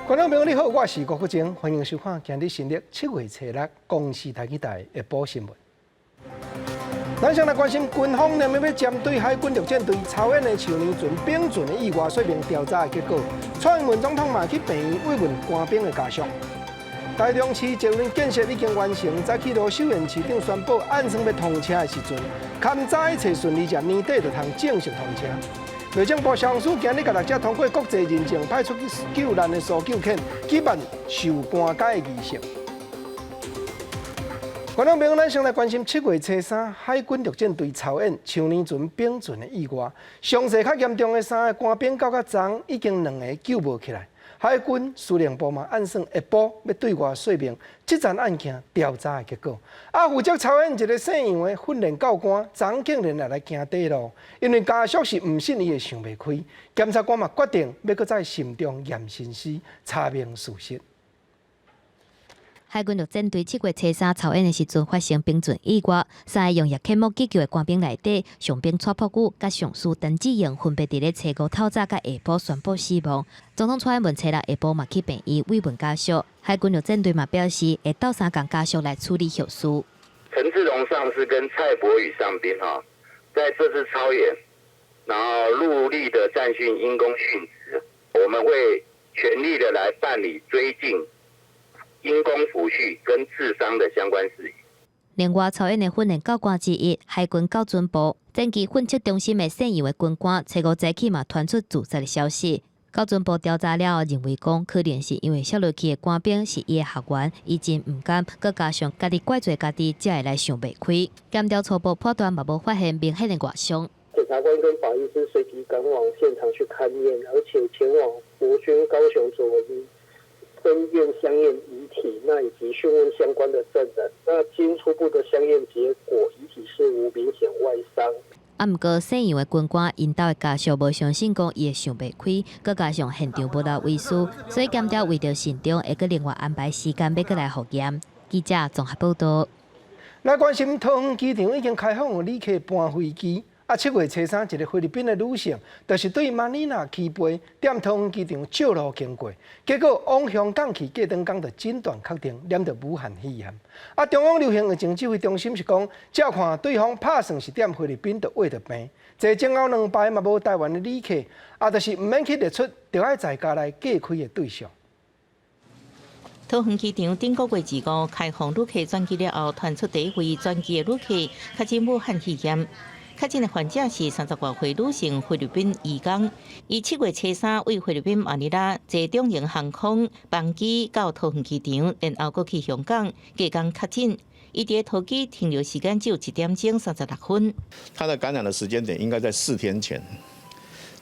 觀眾朋友你好，我是郭國正，歡迎收看今日新曆7月初六公視台語台下晡新聞。咱先來關心軍方連日欲針對海軍陸戰隊操演的樹林船冰船的意外說明調查的結果。蔡英文總統嘛去病院慰問官兵的家屬。台中市捷運建設已經完成，早起羅秀燕市長宣布按算欲通車的時陣，勘查一切順利，年底就通正式通車。內政部消防署今日共六隻通過國際認證派出去救難的搜救犬舉辦授官階的儀式。觀眾朋友，咱先來關心7月初三海軍陸戰隊操演樹林船冰船的意外，傷勢較嚴重的三个官兵到較昨已經兩个救無起來。海軍司令部嘛按算下晡欲對外說明這樁案件調查的結果。啊，負責操演一个姓楊的訓練教官，昨竟然也來行短路，因為家屬是毋信伊會想袂開，檢察官嘛決定欲閣再慎重驗身屍，查明事實。海軍陸戰隊7月初三操演的時陣發生冰船意外，三个用獵犬毛急救的官兵內底，上兵蔡柏宇佮上士陳志榮分別佇咧初五透早佮下晡宣布死亡。總統蔡英文初六下晡嘛去病院慰問家屬。海軍陸戰隊嘛表示會鬥相共家屬來處理後事。陳志榮上士跟蔡柏宇上兵哈，在這次操演，然後陸力的戰訓因公殉職，我們會全力的來辦理追進因公撫恤跟治喪的相關事宜。另外，操演的訓練教官之一，海軍教訓部戰機訓測中心的姓楊的軍官，初五早起嘛傳出自殺的消息。教訓部調查了後，認為講可能是因為摔落去的官兵是伊的學員，伊真毋甘，閣加上家己怪罪家己，才會來想袂開。檢調初步判斷嘛無發現明顯的外傷。檢察官跟法醫師隨即趕往現場去勘驗，而且前往國軍高雄左營分院相驗遺體，那以及訊問相關的證人。那經初步的相驗結果，遺體是無明顯外傷。啊，毋過姓楊的軍官𪜶兜的家屬無相信講伊會想袂開，閣加上現場無留遺書，所以檢調為著慎重，會閣另外安排時間欲閣來複驗。記者綜合報道。來關心桃園機場已經開放予旅客搬飛機。啊，7月初三，一个菲律賓的女性，就是對馬尼拉起飛，踮桃園機場借路經過，結果往香港去，過轉工就診斷確定染著武漢肺炎。啊，中央流行疫情指揮中心是講，照看對方拍算是踮菲律賓就穢著病，坐前後兩排嘛無台灣的旅客，啊，就是毋免去列出著愛在家內隔開的對象。桃園機場頂個月25開放旅客轉機了後，傳出第一位轉機的旅客確診武漢肺炎。確診的患者是30外歲女性菲律賓移工，伊7月初三為菲律賓馬尼拉坐長榮航空班機到桃園機場，然後閣去香港，隔工確診。伊佇桃機停留時間只有1點鐘36分。他的感染的時間點應該在4天前，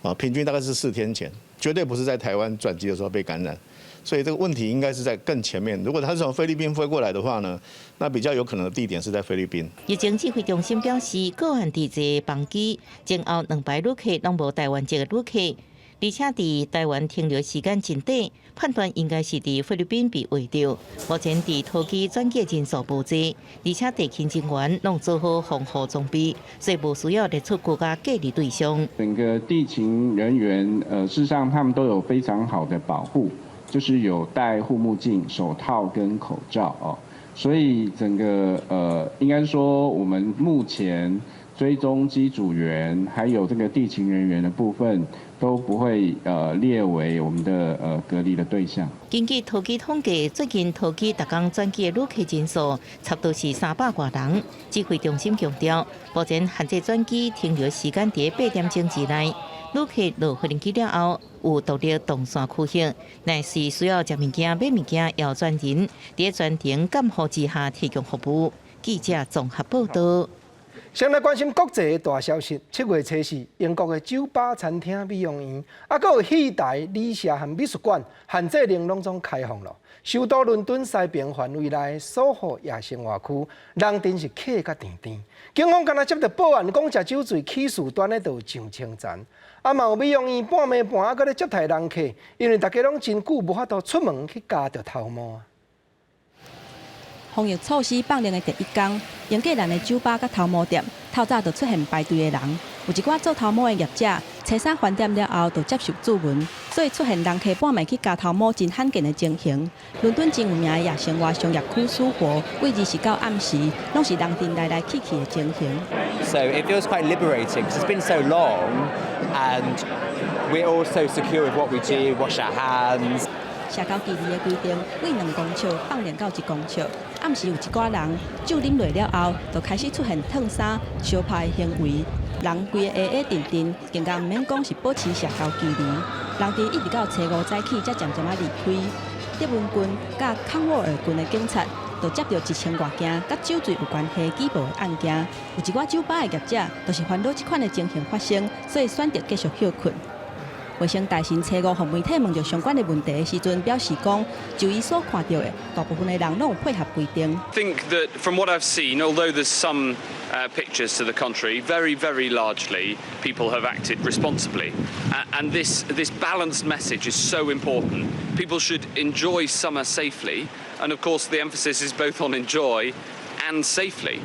啊，平均大概是四天前，絕對不是在台灣轉機的時候被感染。所以這個問題應該是在更前面。如果他是從菲律賓飛過來的話呢，那比較有可能的地點是在菲律賓。疫情指揮中心表示，個案佇坐班機前後兩排旅客攏無台灣籍的旅客，而且佇台灣停留時間真短，判斷應該是佇菲律賓被穢著。目前佇桃機轉機人數無濟，而且地勤人員攏做好防護裝備，所以無需要列出國家隔離對象。整個地勤人員，事實上他們都有非常好的保護。就是有戴護目鏡、手套跟口罩哦，所以整個應該說我們目前追蹤機組員還有這個地勤人員的部分都不會列為我們的隔離的對象。根據桃機統計，最近桃機逐工轉機的旅客人數差不多是300外人。指揮中心強調，目前限制轉機停留時間佇8點鐘之內。旅客落飛機了後，有獨立動線區域，若是需要食物件、買物件，要專人佇專程監護之下提供服務。記者綜合報道。先來關心國際的大消息。7月初四，英國的酒吧、餐廳、美容院，啊，閣有戲台、旅社和美術館，限制令攏總開放了。首都倫敦西邊範圍內蘇荷夜生活區，人陣是客甲甜甜。警方敢若接著報案，講食酒醉起事端咧，就上清殘。啊，嘛有美容院半暝半仔閣咧接待人客，因為大家攏真久無法度出門去鉸著頭毛。防疫措施放寬的第一工，英格蘭的酒吧佮頭毛店透早就出現排隊的人，有一寡做頭毛的業者，初三翻店了後就接受注文，所以出現人客半暝去咬頭毛真罕見的情形。倫敦真有名的夜生活商業區蘇活，對29暗時，攏是人陣來來去去的情形。 So it feels quite liberating because it's been so long, and we're all so secure with what we do, wash our hands. 社交距離的規定，對2公尺放寬到1公尺。暗時有一寡人酒啉落了後，就開始出現脫衫、相拍的行為，人規个挨挨陣陣，更加毋免講是保持社交距離。人佇一直到初五早起，才漸漸仔離開。德文郡佮康沃爾郡的警察，就接著1000外件佮酒醉有關係舉報的案件，有一寡酒吧的業者，就是煩惱這款的情形發生，所以選擇繼續歇睏。衛生大臣初五予媒體問著相關的問題的時陣，表示講，就伊所看著的，大部分的人攏有配合規定。 Think that from what I've seen, although there's some pictures to the contrary, very, very largely people have acted responsibly, and this balanced message is so important. People should enjoy summer safely, and of course the emphasis is both on enjoy and safely.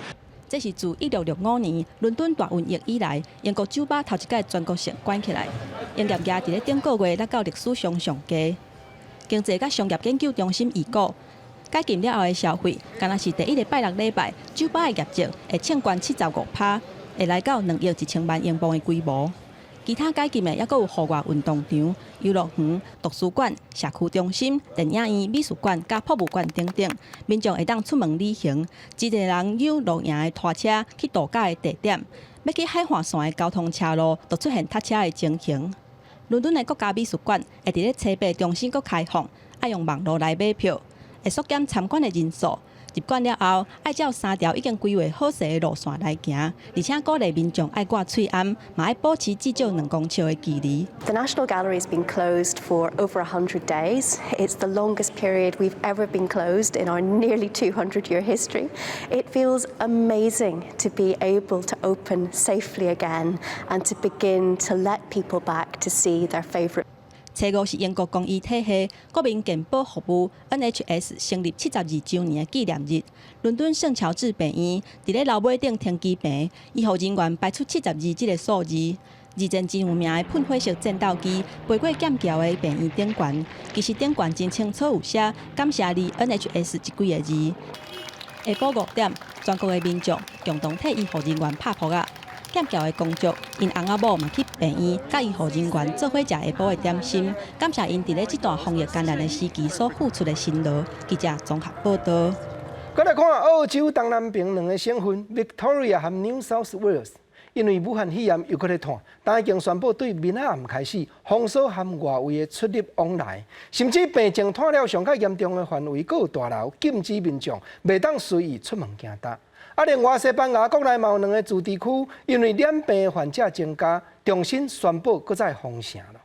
這是自1665年倫敦大瘟疫以來，英國酒吧頭一擺全國性關起來，營業額佇咧頂個月達到歷史上上低。經濟佮商業研究中心預估，解禁了後的消費，敢若是第一个拜六禮拜，酒吧的業績會衝懸75%，會來到2億1千萬英鎊的規模。其他解禁的猶閣有戶外運動場、遊樂園、圖書館、社區中心、電影院、美術館佮博物館等等，民眾會當出門旅行。真濟人有露營的拖車去度假的地點，欲去海岸線的交通車路，就出現塞車的情形。倫敦的國家美術館會佇咧初八重新閣開放，愛用網路來買票，會縮減參觀的人數。入館了後，愛照三條已經規劃好勢的路線來行，而且鼓勵民眾愛掛喙罨，嘛愛保持至少2公尺的距離。 The National Gallery has been closed for over 100 days. It's the longest period we've ever been closed in our nearly 200-year history. It feels amazing to be able to open safely again and to begin to let people back to see their favourite. 初五是英國公醫體系國民健保服務 NHS 成立72週年的紀念日。倫敦聖喬治病院佇咧樓尾頂停機坪，醫護人員排出72這個數字。二戰真有名的噴火式戰鬥機飛過劍橋的病院頂懸，其實頂懸真清楚有寫感謝你 NHS 這幾个字。下晡5點，全國的民眾共同替醫護人員拍噗仔。劍橋的公爵，𪜶翁仔某嘛去病院，佮醫護人員做伙食下晡的點心，感謝𪜶佇咧這段防疫艱難的時期所付出的辛勞。記者綜合報導。閣來看澳洲東南邊兩个省份 Victoria 和 New South Wales，因為武漢肺炎又閣咧湠，但已經宣布對明仔暗開始封鎖和外圍的出入往來，甚至病情湠了上較嚴重的範圍，閣有大樓禁止民眾袂當隨意出門行動。啊，另外西班牙國內嘛有兩个自治區，因為染病患者增加，重新宣布閣再封城了。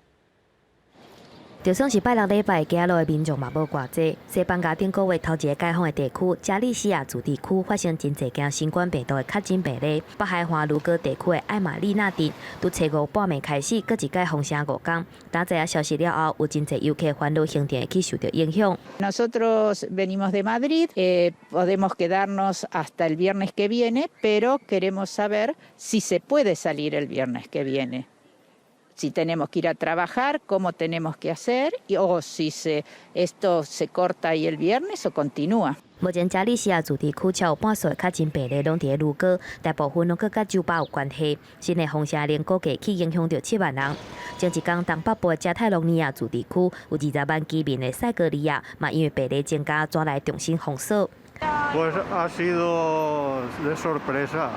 就算是拜六禮拜，街路的民眾嘛無偌濟。西班牙頂個月頭一个解封的地區，加利西亞自治區發生真濟件新冠病毒的確診病例。北海岸盧戈地區的艾瑪麗娜鎮，佇初五半暝開始，閣一擺封城5工。當知影消息了後，有真濟遊客煩惱行程會去受著影響。 Nosotros venimos de Madrid, podemos quedarnos hasta el viernes que viene, pero queremos saber si se puede salir el viernes que viene. Si tenemos que ir a trabajar, cómo tenemos que hacer, o si esto se corta ahí el viernes o continúa. 目前加利西亞自治區超有半數的確診病例攏佇咧盧戈，大部分攏閣佮酒吧有關係。新的封城令估計去影響著7萬人。前一工東北部的加泰隆尼亞自治區有20萬居民的塞戈利亞，嘛因為病例增加，轉來重新封鎖。 Pues ha sido de sorpresa.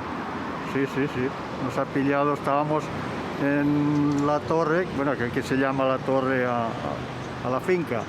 Sí, sí, sí. Nos ha pillado, estábamos en la torre, bueno, que se llama la torre a la finca.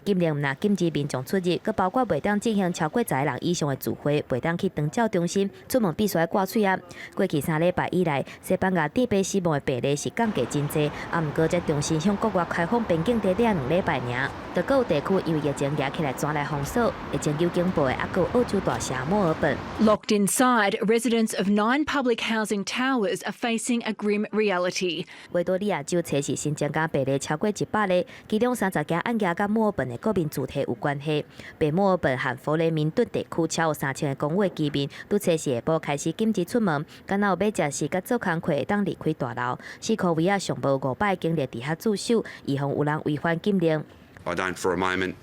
禁令毋但禁止民眾出入，閣包括袂當進行超過10个人以上的聚會，袂當去長照中心，出門必須愛掛喙罨。過去3禮拜以來，西班牙致病死亡的病例是降低真濟，啊，毋過才重新向國外開放邊境短短2禮拜爾，就閣有地區因為疫情惹起來轉來封鎖，疫情有警報的猶閣有澳洲大城墨爾本。 Locked inside, residents of nine public housing towers are facing a grim reality. 維多利亞州初時新增加病例超過100例，其中30件案件佮墨爾本的的國民主體有關係。北墨爾本和弗雷明頓地區超過3000個公屋居民，對初四下晡開始禁止出門，敢若有欲食食佮做工課會當離開大樓。西科維亞上無500警力佇遐駐守，以防有人違反禁令。 I don't for a moment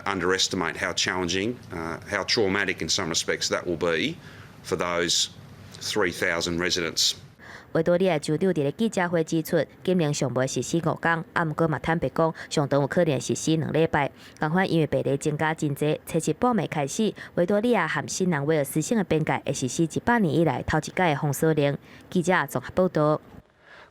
underestimate how challenging, how traumatic in some respects that will be for those 3,000 residents. 維多利亞州長佇咧記者會指出，禁令上無實施5工，啊，毋過嘛坦白講，上長有可能實施2禮拜。仝款因為病例增加真濟，初七半暝開始，維多利亞和新南威爾斯省的邊界會實施100年以來頭一擺的封鎖令。記者綜合報導。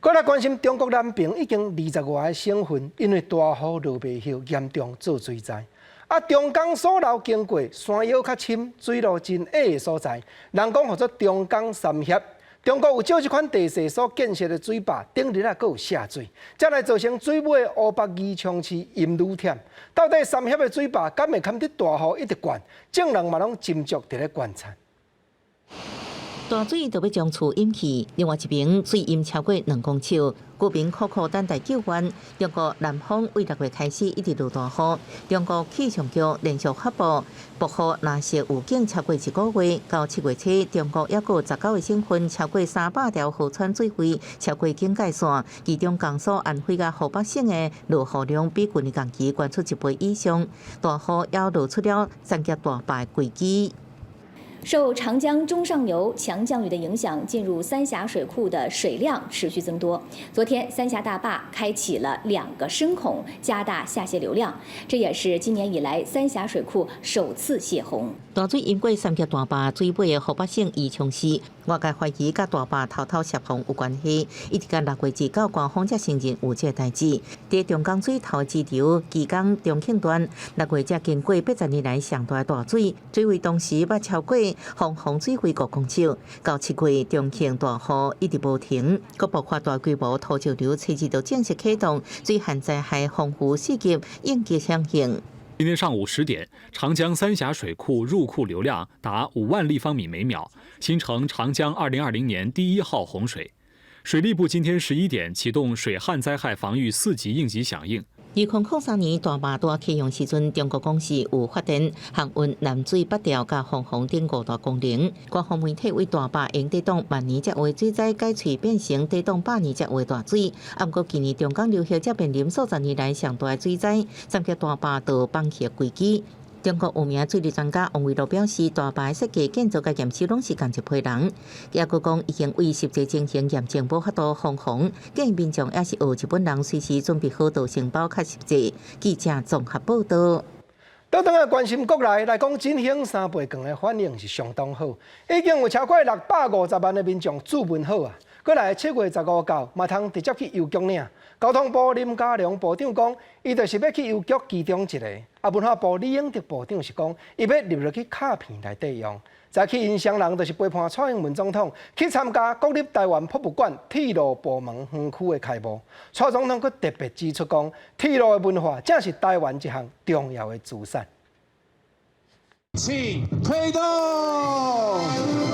閣來關心中國南爿已經20外个省份，因為大雨落袂歇，嚴重做水災。啊，長江所流經過山腰較深、水路真狹的所在，人講號做長江三峽。中國有借這款地勢所建設的水壩，頂日啊，閣有瀉水，才來造成水尾湖北宜昌市陰雨忝。到底三峽的水壩敢會堪得大雨一直灌？眾人嘛攏斟酌佇咧觀察。大水就欲將厝淹去，另外一邊水淹超過2公尺，居民苦苦等待救援。中國南方為6月開始一直落大雨，中國氣象局連續發布暴雨藍色預警超過一個月，到7月初，中國抑閣有19個省份超過300條河川水位超過警戒線，其中江蘇、安徽佮湖北省的落雨量比舊年同期懸出一倍以上，大雨也露出了三峽大壩的危機。受長江中上游強降雨的影響，進入三峽水庫的水量持續增多。昨天，三峽大壩開啟了兩個深孔，加大下泄流量，這也是今年以來三峽水庫首次洩洪。大水淹過三峽大壩水尾的湖北省宜昌市，外界懷疑佮大壩偷偷洩洪有關係。一直到6月29，官方才承認有這個代誌。佇長江水頭支流綦江重慶段，6月才經過80年來上大大水，水位當時捌超過防洪水位5公尺。到7月，重慶大雨一直無停，閣爆發大規模土石流，初二就正式啟動水旱災害防護4級應急響應。今天上午10點，長江三峽水庫入庫流量達5萬立方米每秒，形成長江2020年第一號洪水。水利部今天11點啟動水旱災害防禦4級應急響應。2003年大壩拄啟用時陣，中國公司有發電、航運、南水北調佮防洪等五大功能。官方媒體為大壩用抵擋萬年才有的水災改喙變成抵擋百年才有的大水。啊，毋過今年長江流域才面臨數十年來上大的水災，三峽大壩就放棄危機。中國有名水利專家王維洛表示，大壩設計建造佮驗收攏是仝一批人，抑閣講已經為實際情形驗證，無法度防洪，建議民眾也是學日本人隨時準備好逃生包較實際。記者綜合報導。倒轉來關心國內來講，振興三倍券的反應是相當好，已經有超過650萬的民眾注文好啊。過來7月15號嘛通直接去郵局領。交通部林佳龍部長講，伊就是欲去郵局其中一个。啊，文化部李永得部長是講，伊欲入落去卡片內底用。早起𪜶雙人就是陪伴蔡英文總統去參加國立臺灣博物館鐵路部門園區的開幕。蔡總統閣特別指出講，鐵路的文化正是臺灣一項重要的資產。請推動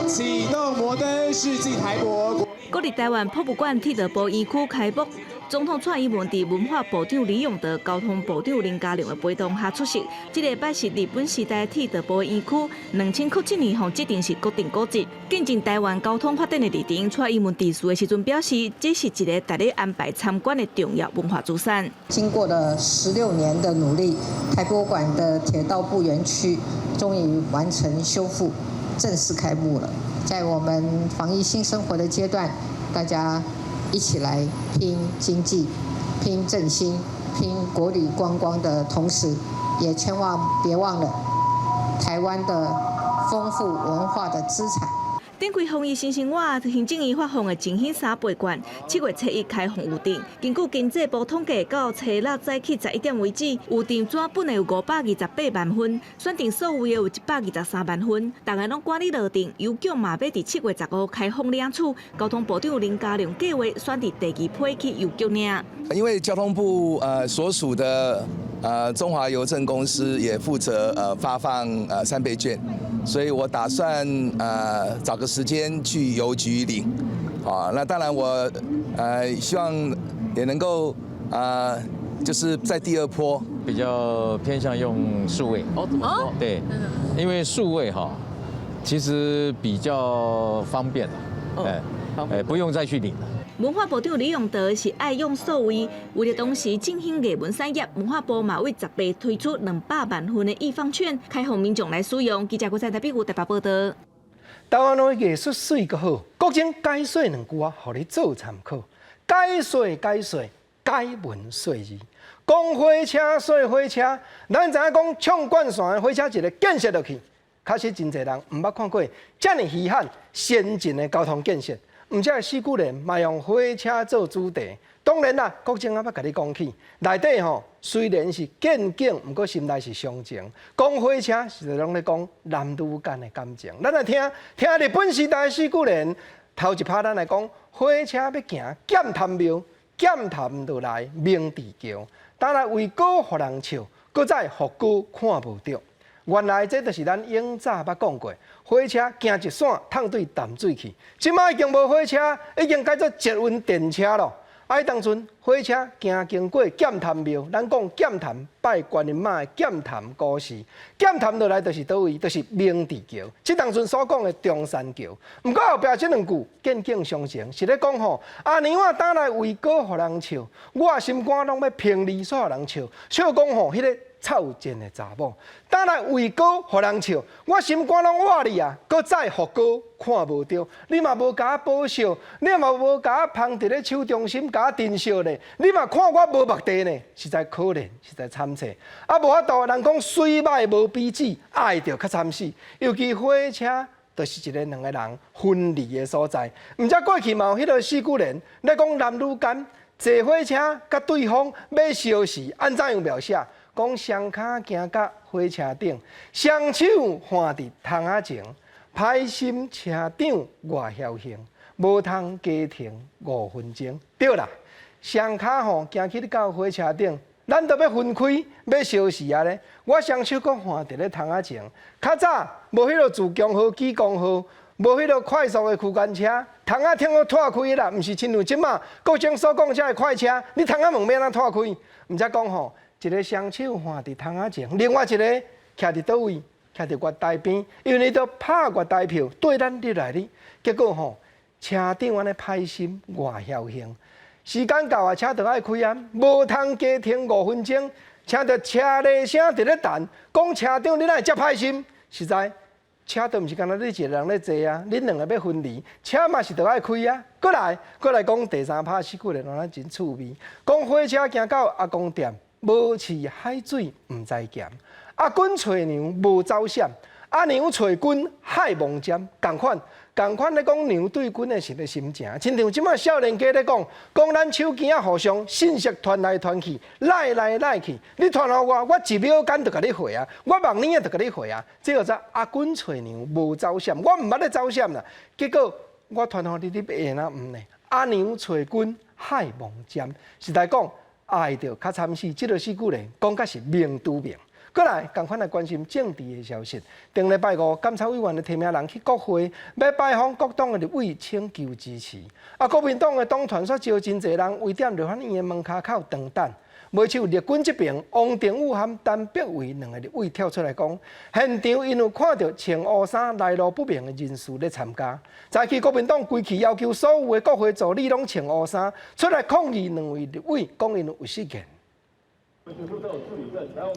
啟動摩登世紀台博。國立臺灣博物館鐵道部園區開幕，總統蔡英文佇文化部長李永得、交通部長林佳龍的陪同下出席。這个擺是日本時代鐵道部園區，2007年予指定是國定古蹟。見證臺灣交通發展的歷程，蔡英文致辭的時陣表示，這是一个值得安排參觀的重要文化資產。經過了16年的努力，台博館的鐵道部園區終於完成修復，正式開幕了。在我們防疫新生活的階段，大家一起來拼經濟、拼振興、拼國旅觀光的同時，也千萬別忘了台灣的豐富文化的資產。頂開防疫新生活，行政院發放的振興三倍券，7月初一開放預訂。根據經濟部統計，到初六早起11點為止，預訂紙本的有528萬份，選定數位的有123萬份。逐家攏趕咧落訂，郵局嘛欲佇7月15開放領取。交通部長林佳龍計劃選佇第二批去郵局領。因為交通部所屬的中華郵政公司也負責發放三倍券，所以我打算找個時間去郵局領。啊，那當然我希望也能夠就是在第二波比較偏向用數位。哦，怎麼說？對，因為數位哈，其實比較方便，哎，哎，不用再去領了。文化部長李永得是愛用數位，為了當時振興藝文產業，文化部嘛為10月推出200萬份的藝 FUN 券，開放民眾來使用。記者郭在台北有台北報道。台灣的藝術媠閣好，國政解說兩句啊，予你做參考。解說解說，解文說字。講火車說火車，咱知影講縱貫線的火車一个建設落去，確實真濟人毋捌看過遮爾稀罕先進的交通建設。毋這四句聯嘛用火車做主題。當然啦，國政仔捌共你講起，內底吼雖然是見景，毋過心內是傷情。講火車是攏咧講男女間的感情。咱來聽聽日本時代四句聯，頭一拍咱來講火車欲行劍潭廟，劍潭落來明治橋，當來為歌予人笑，閣再予歌看無著。原來這就是咱永早捌講過，火車行一線，通對淡水去。這擺已經無火車，已經改做捷運電車咯。啊！彼當陣火車行經過劍潭廟，咱講劍潭拜觀音媽的劍潭古寺，劍潭落來就是佗位？就是明治橋。這當陣所講的中山橋。毋過後壁這兩句見景傷情，是咧講吼，阿娘仔當來為歌予人笑，我心肝攏欲評離煞予人笑，笑講吼彼个臭賤的查某，當來為歌予人笑，我心肝攏活你啊！閣再予歌看無著，你嘛無共我報惜，你嘛無共我捧佇咧手中心共我珍惜呢？你嘛看我無目地呢？實在可憐，實在慘切。啊，無法度，人講水䆀無比水，愛著較慘死。尤其火車，就是一个兩個人分離的所在。毋知過去嘛有彼个四句聯，咧講男女間坐火車佮對方欲相時，按怎樣描寫？講雙跤行到火車頂，雙手挽佇窗仔前，歹心車長偌僥倖，無通加停5分鐘。對啦，雙跤吼行去到火車頂，咱都欲分開，欲相時啊咧。我雙手閣挽佇咧窗仔前，較早無彼个自強號、機動號，無彼个快速的區間車，窗仔頂閣拖開啦，毋是親像這馬國政所講這个快車，你窗仔門欲按怎拖開？毋才講吼。一个雙手挽佇窗仔前，另外一个徛佇佗位？徛佇月台邊，因為伊都拍月台票綴咱入來哩。結果吼，車長按呢歹心偌僥倖，時間到啊，車就愛開啊，無通加停5分鐘，聽著車鈴聲佇咧彈，講車長你哪會遮歹心？實在，車都毋是干焦你一個人咧坐啊，恁兩个欲分離，車嘛是著愛開啊。閣來，閣來講第三拍四句聯，咱真趣味。講火車行到阿公店。無飼海水毋知鹹，阿君揣娘無走閃，阿娘揣君海無尖，仝款仝款咧講娘對君的時個心情，親像這馬少年家咧講，講咱手機仔互相信息傳來傳去，來來來去，你傳予我，我一秒間就共你回啊，我望你就共你回啊，這叫做阿君揣娘無走閃，我毋捌咧走閃啦，結果我傳予你，你會按怎毋呢？阿娘揣君海無尖，實在講。愛著較慘死，這个四句聯講甲是明拄明。閣來，仝款來關心政治的消息。頂禮拜五，監察委員的提名人去國會，欲拜訪各黨的立委，請求支持。啊，國民黨的黨團煞招真濟人圍踮立法院的門跤口長等。袂像綠軍這邊，王定宇和陳柏惟兩个立委跳出來講，現場𪜶有看著穿烏衫來路不明的人士咧參加。早起國民黨規氣要求所有的國會助理攏穿烏衫出來抗議兩位立委，講𪜶有失言。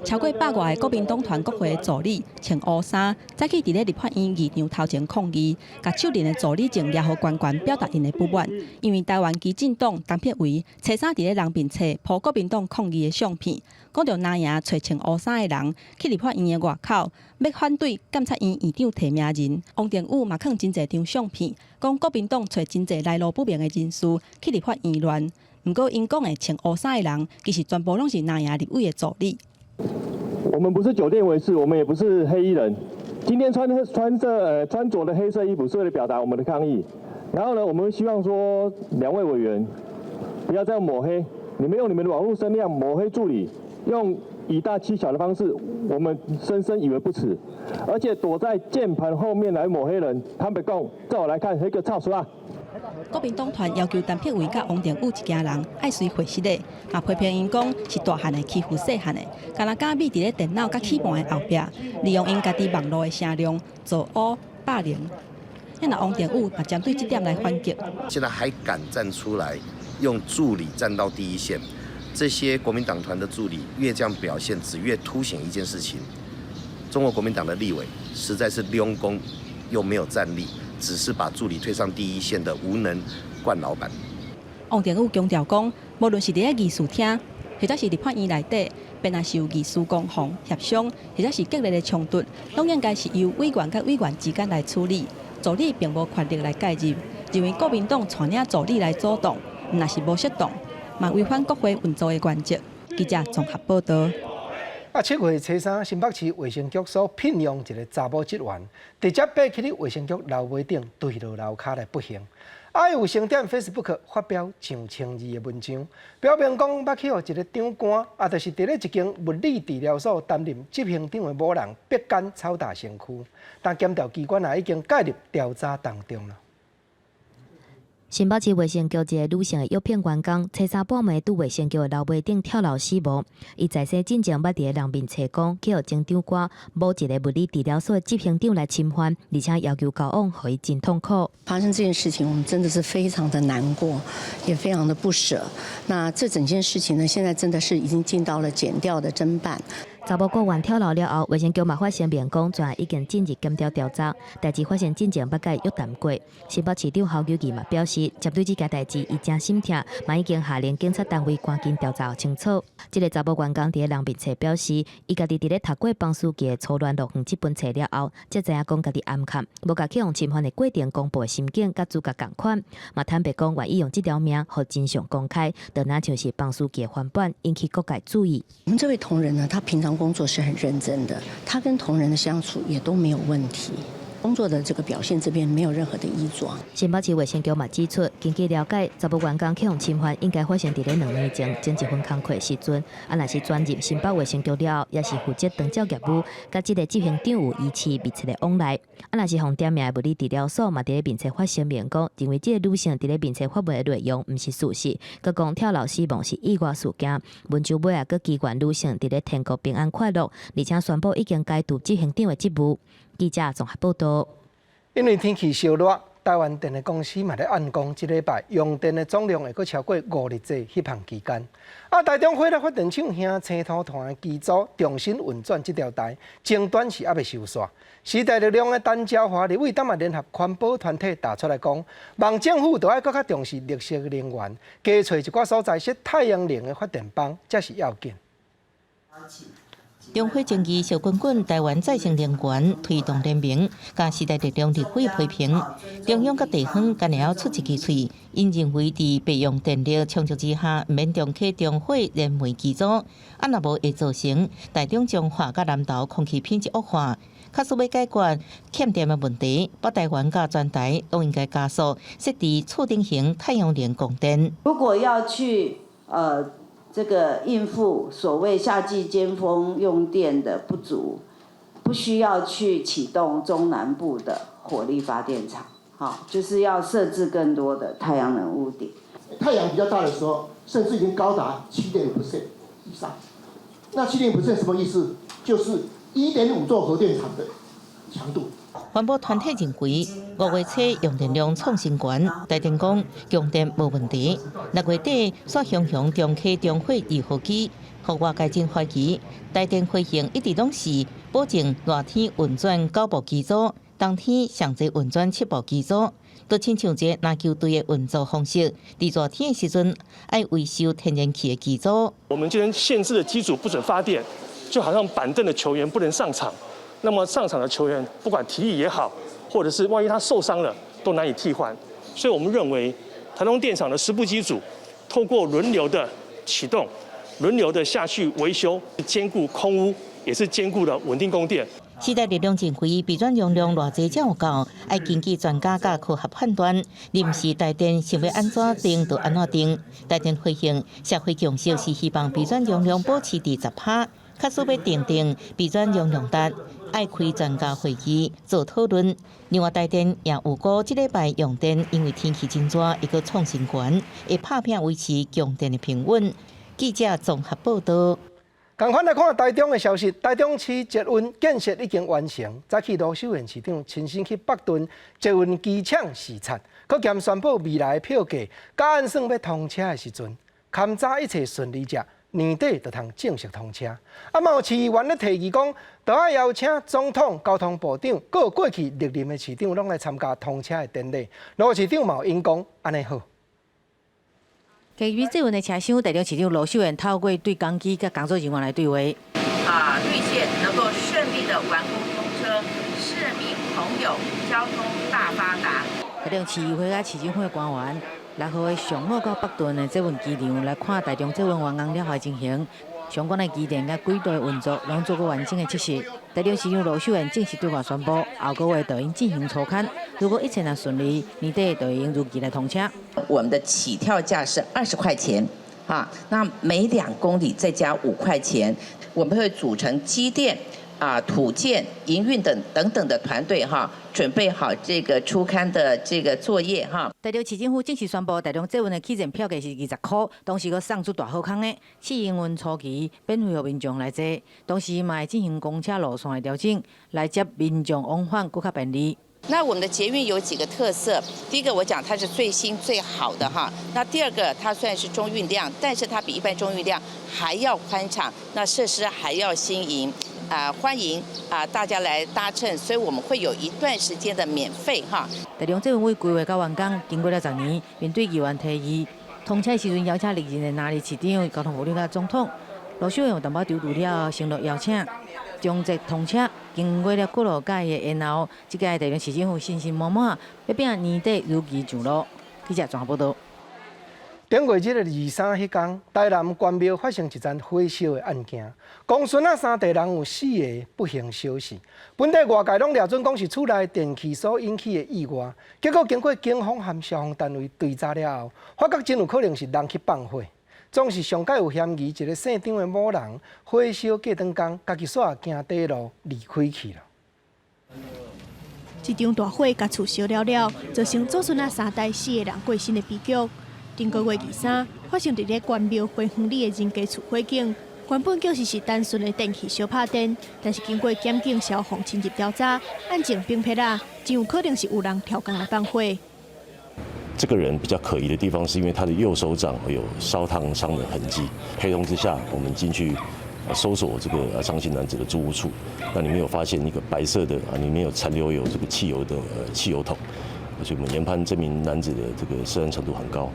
超過百外个國民黨團國會助理穿烏衫，早起佇咧立法院議場頭前抗議，共手拎的助理證攑予懸懸，表達𪜶的不滿。因為台灣基進黨陳柏惟初三佇咧人面冊 po 國民黨抗議的相片，講著藍營揣穿烏衫的人去立法院的外口，欲反對監察院院長提名人。王定宇嘛囥真濟張相片，講國民黨揣真濟來路不明的人士去立法院亂。毋過，𪜶講的穿烏衫的人，其實全部攏是藍營立委的助理。我們不是酒店衛士，我們也不是黑衣人。今天穿著的黑色衣服是為了表達我們的抗議。然後呢，我們希望說兩位委員不要再抹黑，你們用你們的網絡聲量抹黑助理，用以大欺小的方式，我們深深以為不恥。而且躲在鍵盤後面來抹黑人，坦白講，在我來看，彼個臭媠。國民黨團要求陳柏惟佮王定宇一家人愛隨會失禮，嘛批評𪜶講是大漢的欺負細漢的，敢若敢覕佇咧電腦佮鍵盤的後壁，利用𪜶家己網路的聲量造烏霸凌。那王定宇嘛針對這點來反擊。現在還敢站出來用助理站到第一線，這些國民黨團的助理越這樣表現，只越凸顯一件事情：中國國民黨的立委實在是兩公又沒有戰力，只是把助理推上第一線的無能慣老闆。王定宇強調講，無論是佇咧議事廳，或者是立法院內底，便若是有議事攻防協商，或者是激烈的衝突，攏應該是由委員佮委員之間來處理，助理並無權力來介入。認為國民黨帶領助理來阻擋，毋但是無適當，嘛違反國會運作的原則。記者綜合報道。啊，7月初3，新北市衛生局所聘用一个查某職員，直接爬去咧衛生局樓尾頂墜落樓跤來不幸。啊，有先踮 Facebook 發表上千字的文章，表明講欲去予一个長官，啊，就是佇咧一間物理治療所擔任執行長的某人逼姦抽打身軀，但檢調機關也已經介入調查當中了。新北市衛生局一个女性的藥品員工，初三半暝佇衛生局的樓尾頂跳樓死亡。伊在生進前捌佇咧人面冊講，去予前長官某一个物理治療所的執行長來侵犯，而且要求交往，予伊真痛苦。發生這件事情，我們真的是非常的難過，也非常的不捨。那這整件事情呢，現在真的是已經進到了檢調的偵辦。查某僱員跳樓了後，衛生局嘛發聲明講，全案已經進入檢調調查。代誌發生進前捌共伊約談過。新北市長侯友宜嘛表示，針對這件代誌，伊誠心疼，嘛已經下令警察單位趕緊調查清楚。這个查某員工佇咧人面冊表示，伊家己佇咧讀過房書記的初戀樂園這本冊了後，才知影講家己掩崁，無共去予侵犯的過程公布的心境，佮主角仝款。嘛坦白講，願意用這條命予真相公開，就若像是房書記的翻版，引起各界注意。我們這位同仁呢，他平常工作是很認真的，他跟同仁的相處也都沒有問題，工作的這個表現這邊沒有任何的異狀。新北市衛生局嘛指出，根據了解，查某員工去予侵犯，應該發生佇咧2年前，前一份工課時陣。啊，若是轉任新北衛生局了後，也是負責長照業務，佮這个執行長有疑似密切的往來。啊，若是予點名的物理治療所嘛，佇咧面冊發聲明講，認為這个女性佇咧面冊發文的內容毋是事實，閣講跳樓死亡是意外事件。文章尾也閣祈願女性佇咧天國平安快樂，而且宣布已經解除執行長的職務。記者綜合報道。因為天氣燒熱，台灣電力公司嘛咧按講，這禮拜用電的總量會閣超過五日節彼項期間。啊，台中火力發電廠興青土團的機組重新運轉這條台，爭端是猶未收煞。時代力量的陳昭華立委當嘛聯合環保團體打出來講，望政府著愛閣較重視綠色能源，加揣一寡所在設太陽能的發電枋，才是要緊。中火爭議燒滾滾，台灣再生能源推動聯盟佮時代力量立委批評，中央佮地方敢會曉出一支喙，𪜶認為佇備用電力充足之下，毋免重啟中火燃煤機組，啊若無會造成台中彰化佮南投空氣品質惡化。假使欲解決欠電的問題，北台灣佮全台攏應該加速設置厝頂型太陽能供電。如果要去這個應付所謂夏季尖峰用電的不足，不需要去啟動中南部的火力發電廠，好，就是要設置更多的太陽能屋頂。太陽比較大的時候，甚至已經高達7.5% 以上。那7.5% 什麼意思？就是1.5座核電廠的強度。環保團體認為，5月初用電量創新高，台電講供電無問題。6月底煞雄雄重啟中火二號機，予外界真懷疑。台電回應一直攏是保證熱天運轉九部機組，冬天上濟運轉七部機組。都親像一個籃球隊的運作方式，佇熱天的時陣愛維修天然氣的機組。我們今天限制的機組不准發電，就好像板凳的球員不能上場。那麼上場的球員，不管體力也好，或者是萬一他受傷了，都難以替換。所以我們認為，台東電廠的10部機組，透過輪流的啟動，輪流的下去維修，兼顧空污，也是兼顧了穩定供電。時代力量認為，備轉容量偌濟才有夠，愛根據專家佮科學判斷，臨時台電想欲按怎定就按怎定。台電回應，社會共識是希望備轉容量保持佇10趴。假使欲訂定備轉容量單，愛開專家會議做討論。另外，台電也預估這禮拜用電，因為天氣真熱，會閣創新高，會拍拚維持供電的平穩。記者綜合報道。仝款來看台中的消息，台中市捷運建設已經完成。早起盧秀燕市長親身去北屯捷運機場視察，閣兼宣布未來的票價，佮按算欲通車的時陣，勘查一切順利者，年底就通正式通車。啊，嘛有市議員咧提議講，著愛邀請總統、交通部長，閣有過去歷任的市長攏來參加通車的典禮。盧市長嘛有應講，按呢好。基於捷運的車廂，台中市長盧秀燕透過對講機佮工作人員來對話。啊，綠線能夠順利的完工通車，市民朋友交通大發達。台中市議會佮市政府的官員，6號的上午到北屯的捷運機場來看台中捷運完工了後的情形，相關的機電佮軌道的運作，攏做過完整的測試。台中市長盧秀燕正式對外宣布，後個月就會進行初勘。如果一切若順利，年底就會如期來通車。我們的起跳價是20塊錢，啊，那每2公里再加5塊錢。我們會組成機電、啊土建、營運等等等的團隊，哈，準備好這個初勘的這個作業，哈。台中市政府正式宣布，台中捷運的起站票價是20塊，同時閣送出大好康的試營運初期免費予民眾來坐，同時嘛會進行公車路線的調整，來接民眾往返閣較便利。那我們的捷運有幾個特色，第一個我講它是最新最好的哈，那第二個它雖然是中運量，但是它比一般中運量還要寬敞，那設施還要新穎，啊歡迎啊大家來搭乘，所以我們會有一段時間的免費哈。台中捷運為規劃到完工，經過了10年，面對議員提議，通車時陣邀請歷任的哪里市長、交通部長佮總統，盧秀燕有淡薄猶豫了後，承諾邀請。終捷通車，經過了幾落屆的延後，這屆台中市政府信心滿滿，欲拼年底如期上路。記者綜合報道。頂月日的23彼工，台南關廟發生一樁火燒的案件，公孫仔三地人有四个不幸燒死。本底外界攏掠準講是厝內電器所引起的意外，結果經過警方和消防單位追查了後，發覺真有可能是人去放火。總是上蓋有嫌疑，一个姓張的某人火燒過長工，家己煞行短路離開去了。一場大火共厝燒了了，造成祖孫仔三代四个人過身的悲劇。頂個月23發生佇咧關廟花園里的人家厝火警，原本就是是單純的電器燒拍電，但是經過檢警消防深入調查，案情並撇啦，真有可能是有人刁工來放火。這個人比較可疑的地方，是因為他的右手掌有燒燙傷的痕跡。陪同之下，我們進去搜索這個張姓男子的住屋處，那裡面有發現一個白色的啊，裡面有殘留有這個汽油的汽油桶，所以我們研判這名男子的這個涉案程度很高。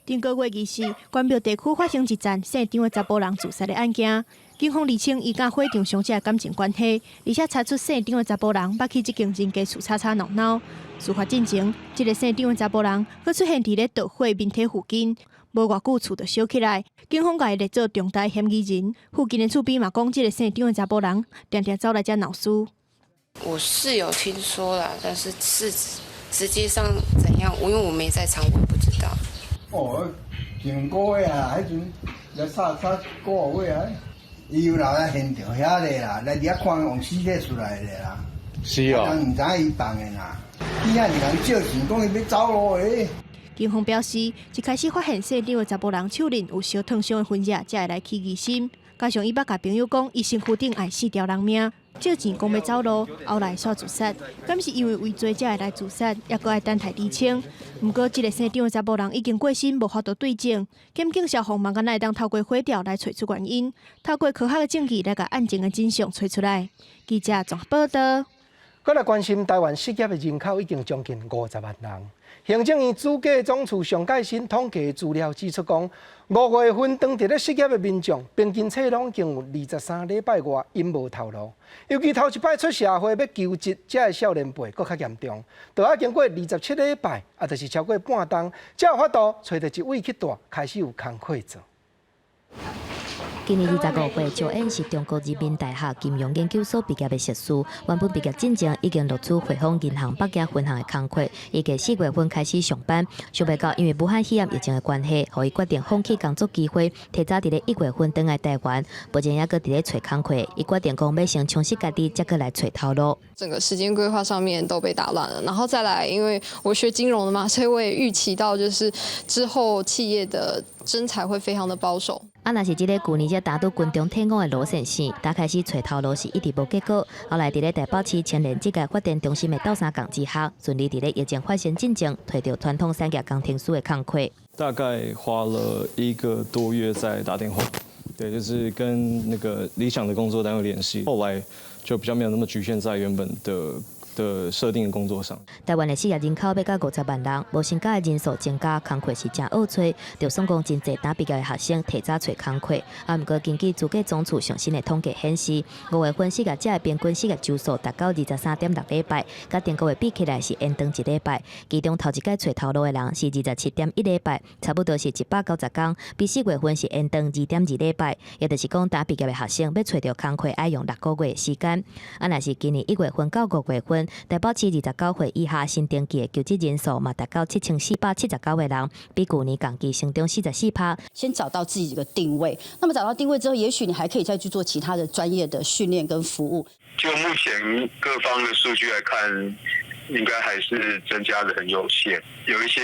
頂個月24，關廟地區發生一樁姓張的查埔人自殺的案件，警方釐清伊佮火場傷者的感情關係，而且查出姓張的查埔人捌去這間人家厝吵吵鬧鬧。事發進前，這个姓張的查埔人閣出現佇咧著火民宅附近，無偌久厝就燒起來，警方共伊列做重大嫌疑人。附近的厝邊嘛講，這个姓張的查埔人定定走來遮鬧事。我是有聽說啦，但是是實際上怎樣，因為我沒在場，我也不知道。哦，上個月啊，彼陣來吵吵一個月啊，伊有留佇現場遐咧啦，來佇遐看用屍體出來的啦。是哦。人毋知影伊放的啦，伊遐是人借錢，講伊欲走路的。警方表示，一開始發現姓張的查埔人手刃有燒燙傷的痕跡，才會來起疑心。加上伊捌共朋友講，伊身軀頂會四條人命，借錢講欲走路，後來煞自殺。敢是因為畏罪才會來自殺，猶閣愛等待釐清。毋過，這个姓張的查埔人已經過身，無法度對證。檢警消防嘛，敢若會當透過火調來揣出原因，透過科學的證據來共案情的真相揣出來。記者綜合報道。閣來關心台灣失業的人口已經將近50萬人。行政院主計總處上蓋新統計資料指出，講5月份當佇咧失業的民眾，平均冊攏已經有23禮拜外𪜶無頭路。尤其頭一擺出社會欲求職，遮的少年輩閣較嚴重，都愛經過27禮拜，也就是超過半冬，才有法度揣著一位去蹛，開始有工課做。今年25歲，趙燕是中國人民大學金融研究所畢業的碩士。原本畢業進前已經錄取匯豐銀行北京分行的工課，預計4月份開始上班。想袂到因為武漢肺炎疫情的關係，予伊決定放棄工作機會，提早佇咧1月份轉來台灣。目前猶閣佇咧揣工課，伊決定講欲先充實家己，才閣來揣頭路。整個時間規劃上面都被打亂了，然後再來，因為我學金融的嘛，所以我也預期到就是之後企業的徵才會非常的保守。啊，若是這个舊年才拄拄軍中退伍的羅先生，剛開始揣頭路時一直無結果，後來佇咧台北市青年職業發展中心的鬥相共之下，順利佇咧疫情發生進前，提著傳統產業工程師的工課。大概花了一個多月在打電話，對，就是跟那個理想的工作單位聯繫，後來就比較沒有那麼局限在原本的設定工作上。台灣的失業人口欲到50萬人，無薪假的人數增加，工課是誠惡揣。就算講真濟剛畢業的學生提早揣工課，啊，毋過根據資計總處上新的統計顯示，5月份失業者的平均失業週數達到23.6禮拜，佮頂個月比起來是延長一禮拜。其中頭一擺揣頭路的人是27.1禮拜，差不多是190天，比4月份是延長2.2禮拜。也就是講，剛畢業的學生欲揣著工課愛用6個月的時間。啊，若是今年1月份到5月份，台北市29歲以下新登記的求職人數嘛達到7479個人，比舊年同期成長44%。先找到自己的定位，那麼找到定位之後，也許你還可以再去做其他的專業的訓練跟服務。就目前各方的數據來看，應該還是增加的很有限。有一些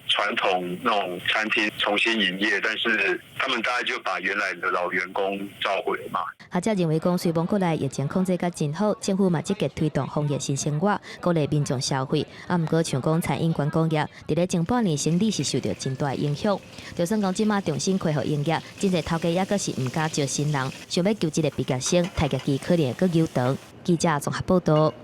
傳統那種餐廳重新營業，但是他們大概就把原來的老員工召回嘛。學者認為講，雖罔國內疫情控制甲真好，政府嘛積極推動防疫新生活，鼓勵民眾消費。啊，毋過像講餐飲觀光業，佇咧前半年生理是受著真大影響。就算講這馬重新恢復營業，真濟頭家猶閣是毋敢招新人，想欲求職的畢業生，待業期可能會閣延長。記者綜合報導。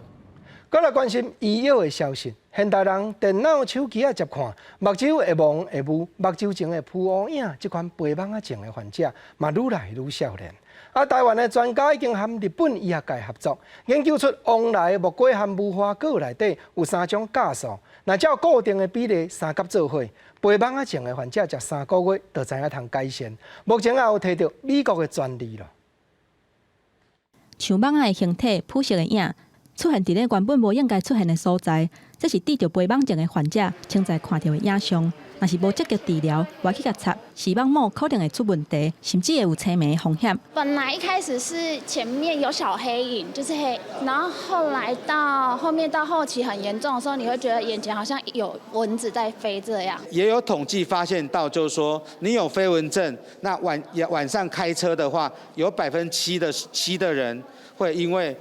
閣來關心醫藥的消息。現代人電腦、手機仔接看，目睭會蒙會霧，目睭前的浮烏影，這款飛蚊仔症的患者嘛愈來愈少年。啊，台灣的專家已經和日本醫學界合作，研究出旺來木瓜和無花果內底有三種酵素，若照固定的比例相佮做伙，飛蚊仔症的患者食3個月就知影通改善。目前也有提著美國的專利囉。像蠓仔的形體，紫色的影，出現佇咧原本無應該出現的所在，這是得著飛蚊症的患者潛在看著的影像。若是無積極治療，外去共插，視網膜可能會出問題，甚至會有青盲的風險。本來一開始是前面有小黑影，就是黑，然後後來到後面到後期很嚴重的時候，你會覺得眼前好像有蚊子在飛這樣。也有統計發現到，就是說你有飛蚊症，那晚上開車的話，有7%的人會因為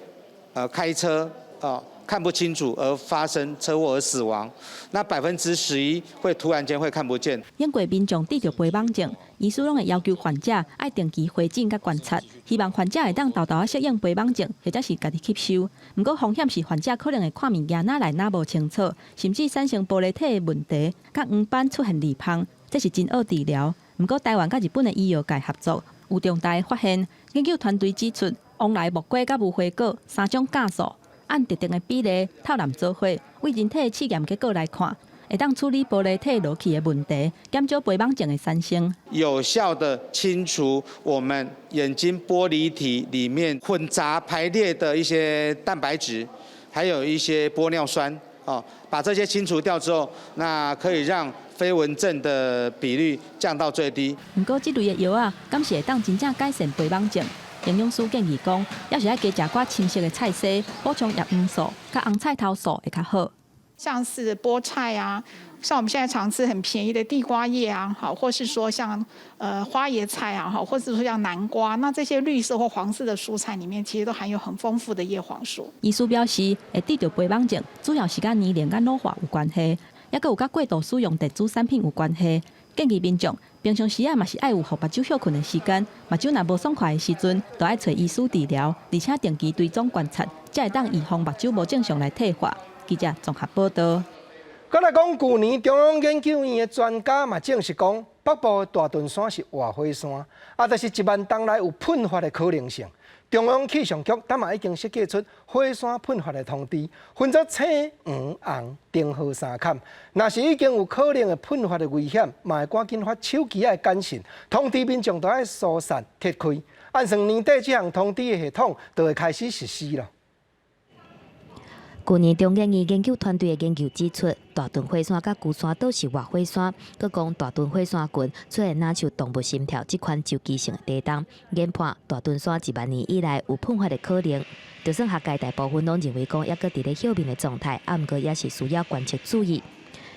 開車啊看不清楚而發生車禍而死亡，那11%會突然間會看不見。英國民眾得著飛蚊症，醫師攏會要求患者愛定期回診佮觀察，希望患者會當沓沓仔適應飛蚊症，或者是家己吸收。毋過風險是患者可能會看物件哪來哪無清楚，甚至產生玻璃體的問題，佮黃斑出現裂縫，這是真惡治療。毋過台灣佮日本的醫藥界合作，有重大的發現。研究團隊指出，旺來木瓜佮無花果三種酵素，按特定的比例透濫做伙，對人體的試驗結果來看，會當處理玻璃體落去的問題，減少飛蚊症的產生。有效的清除我們眼睛玻璃體裡面混雜排列的一些蛋白質，還有一些玻尿酸，哦，把這些清除掉之後，那可以讓飛蚊症的比率降到最低。毋過，這類的藥仔，敢是會當真正改善飛蚊症？營養師建議講，猶是愛加食寡深色的菜色，補充葉黃素、佮紅菜頭素會較好。像是菠菜啊，像我們現在常吃很便宜的地瓜葉啊，好，或是說像花椰菜啊，好，或是說像南瓜，那這些綠色或黃色的蔬菜裡面，其實都含有很豐富的葉黃素。醫師表示，會得著飛蚊症，主要是佮年齡佮老化有關係，猶閣有佮過度使用電子產品有關係。建議民眾平常時仔嘛是愛有予目睭歇睏的時間，目睭若無爽快的時陣，就愛揣醫師治療，而且定期追蹤觀察，才會當預防目睭無正常來退化。記者綜合報導。閣來講，舊年中央研究院的專家嘛證實講，北部的大屯山是活火山，啊，但是1萬冬內有噴發的可能性。中央氣象局今嘛已經設計出火山噴發的通知，分做青、黃、紅、燈號三級。若是已經有可能的噴發的危險，嘛會趕緊發手機的簡訊通知民眾，都愛疏散撤開。按算年底這項通知的系統就會開始實施了。去年中研院研究團隊的研究指出，大屯火山佮龜山都是活火山，閣講大屯火山群出現若像動物心跳這款周期性的地動，研判大屯山1萬年以來有噴發的可能。就算學界大部分攏認為講猶閣佇咧休眠的狀態，啊，毋過也是需要觀測注意。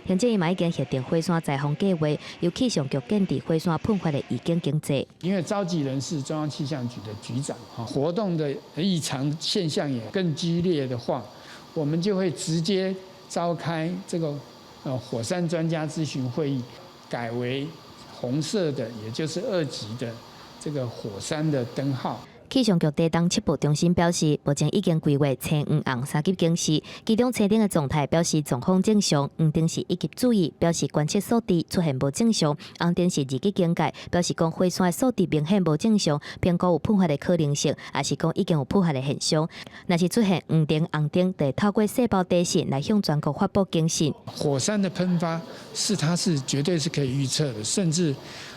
行政院嘛已經核定火山災防計劃，由氣象局建置火山噴發的預警機制。因為召集人是中央氣象局的局長，活動的異常現象也更激烈的話，我們就會直接召開這個火山專家諮詢會議，改為紅色的，也就是2級的這個火山的燈號。氣象局地動測報中心表示，目前已經規劃青、黃、紅三級警示，其中青燈的狀態表示狀況正常，黃燈是一級注意，表示觀測數值出現無正常；紅燈是二級警戒，表示講火山的數值明顯無正常，評估有噴發的可能性，抑是講已經有噴發的現象。若是出現黃燈、紅燈，就會透過細胞短訊來向全國發布警訊。火山的噴發是它是絕對是可以預測的，甚至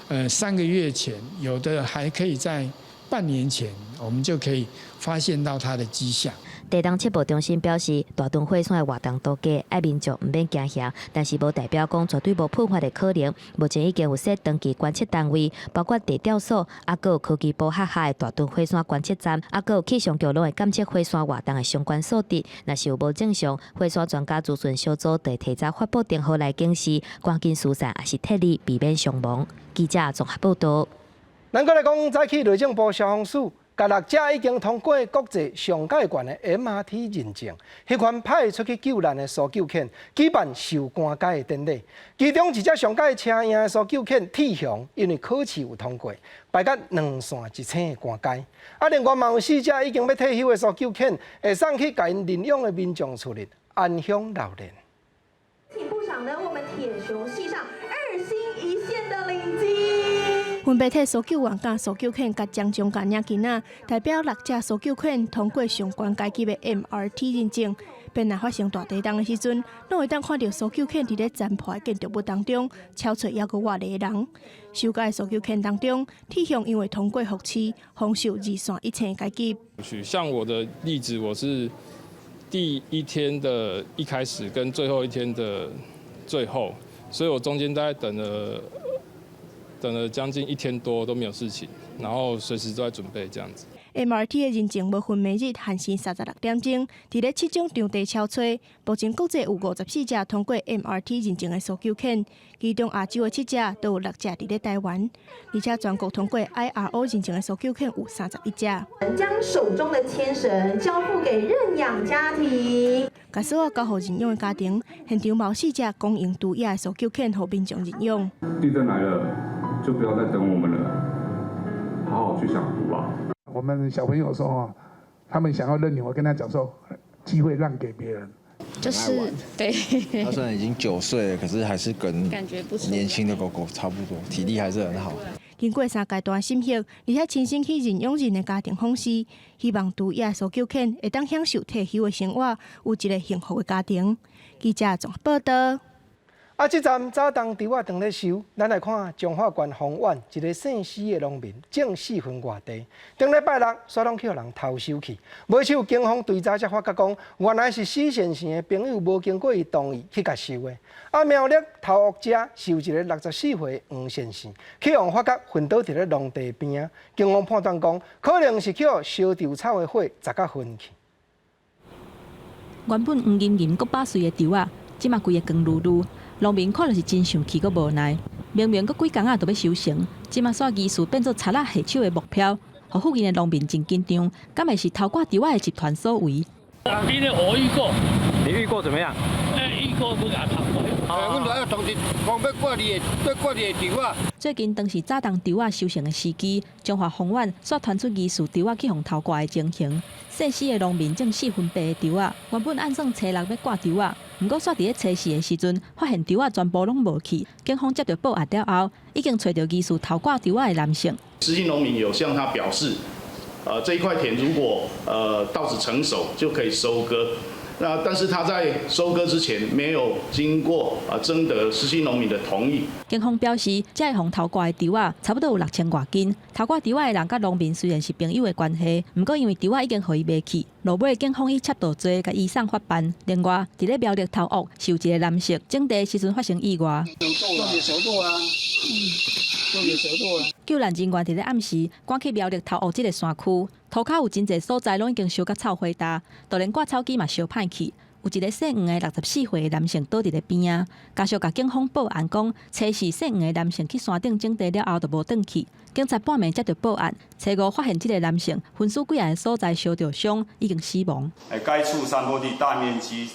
3個月前，有的還可以在半年前，我們就可以發現到它的跡象。地動測報中心表示，大屯火山的活動度低，愛民眾毋免驚嚇，但是無代表講絕對無噴發的可能。目前已經有設長期觀測單位，包括地調所，啊，閣有科技部轄下的大屯火山觀測站，啊，閣有氣象局攏會監測火山活動的相關數值。若是有無正常，火山專家諮詢小組就會提早發布燈號來警示，趕緊疏散，抑是撤離，避免傷亡。記者綜合報道。咱閣來講，早起內政部消防署，共六隻已經通過國際上蓋懸的 MRT 認證，彼款派出去救難的搜救犬舉辦授官階的典禮。其中一隻上蓋車贏的搜救犬鐵雄，因為考試有通過，排甲兩線一星的官階。啊，另外嘛有四隻已經欲退休的搜救犬，會送去共𪜶認養的民眾厝裡安享老年。請部長呢，我們鐵雄繫上二星一線的領巾。分別替搜救員佮搜救犬佮獎章佮領巾仔，代表六隻搜救犬通過上懸階級的 MRT 認證。變若發生大地動的時陣，攏會當看著搜救犬佇咧殘破的建築物當中，搜揣猶閣活的人。收監的搜救犬當中，鐵雄因為通過複試，享受二線一星階級。像我的例子，我是第一天的一開始跟最後一天的最後，所以我中間大概等了將近一天多都沒有事情，然後隨時都在準備這樣子。 MRT 的認證無分每日限時36點鐘，佇咧七種場地搜揣。目前國際有54隻通過 MRT 認證的搜救犬，其中亞洲的七隻都有六隻佇咧台灣，而且全國通過 IRO 認證的搜救犬有31隻。將手中的牽繩交付給認養家庭。共所有交予認養的家庭，現場嘛有四隻公營飼養的搜救犬予民眾認養。地震來了，就不要再等我們了，好好去享福吧。我們小朋友說哦，他們想要認領，我跟他講說，機會讓給別人。就是對。他雖然已經9歲了，可是還是跟年輕的狗狗差不多，體力還是很好。經過三階段審核，而且親身去認養人的家庭訪視，希望飼養的搜救犬會當享受退休的生活，有一個幸福的家庭。記者綜合報道。啊！這站早冬稻仔當咧收，咱來看彰化縣豐原一个姓施的農民種四分外地，頂禮拜六煞攏去予人偷收去。尾手警方追查才發覺講，原來是施先生的朋友無經過伊同意去共收的。啊，苗栗頭屋遮是有一个64歲黃先生，去予發覺昏倒佇咧農地邊，警方判斷講，可能是去予燒稻草的火砸甲昏去。原本黃銀銀閣飽媠的稻仔，這馬規个光漉漉。農民看著是真生氣，閣無奈。明明閣幾工仔就欲收成，這馬煞疑似變做賊仔下手的目標，予附近的農民真緊張。敢會是偷掛稻仔的集團所為？因為我遇過，你遇過怎麼樣？遇過不共偷過。阮來同時講欲掛你的，欲掛你的稻仔。最近當是早冬稻仔收成的時機，彰化豐原煞傳出疑似稻仔去予偷掛的情形。姓施的農民種四分八的稻仔，原本按算初六欲掛稻仔，毋過煞佇咧初四的時陣，發現稻仔全部攏無去。警方接著報案了後，已經揣著疑似偷掛稻仔的男性。施姓農民有向他表示，這一塊田如果稻子成熟就可以收割。那但是他在收割之前沒有經過徵得失信農民的同意。警方表示，這个予偷割的稻仔差不多有6000外斤。偷割稻仔的人佮農民雖然是朋友的關係，毋過因為稻仔已經予伊賣去，落尾警方以竊盜罪共伊送法辦。另外，佇咧苗栗頭屋是有一个男性種地時陣發生意外。救難人員佇咧暗時趕去苗栗頭屋這个山區，塗跤有真濟所在攏已經燒甲臭火焦，就連割草機嘛燒歹去。有一个姓黃的64歲的男性倒佇咧邊仔，家屬共警方報案講，初四姓黃的男性去山頂種地了後就無轉去。警察半暝接著報案，初五發現這个男性焚屍幾个所在燒著傷，已經死亡。該處山坡地大面積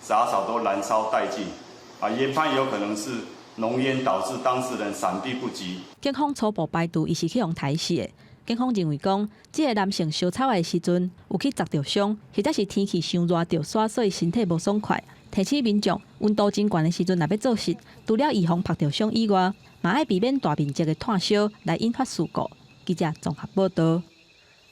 雜草都燃燒殆盡，研判有可能是濃煙導致當事人閃避不及。警方初步排除伊是去予刣死的。警方認為講，這个男性燒草的時陣有去砸著傷，或者是天氣傷熱著痧，所以身體無爽快。提醒民眾溫度真懸的時陣，若欲做穡，除了預防曝著傷以外，嘛愛避免大面積的炭燒來引發事故。記者綜合報道。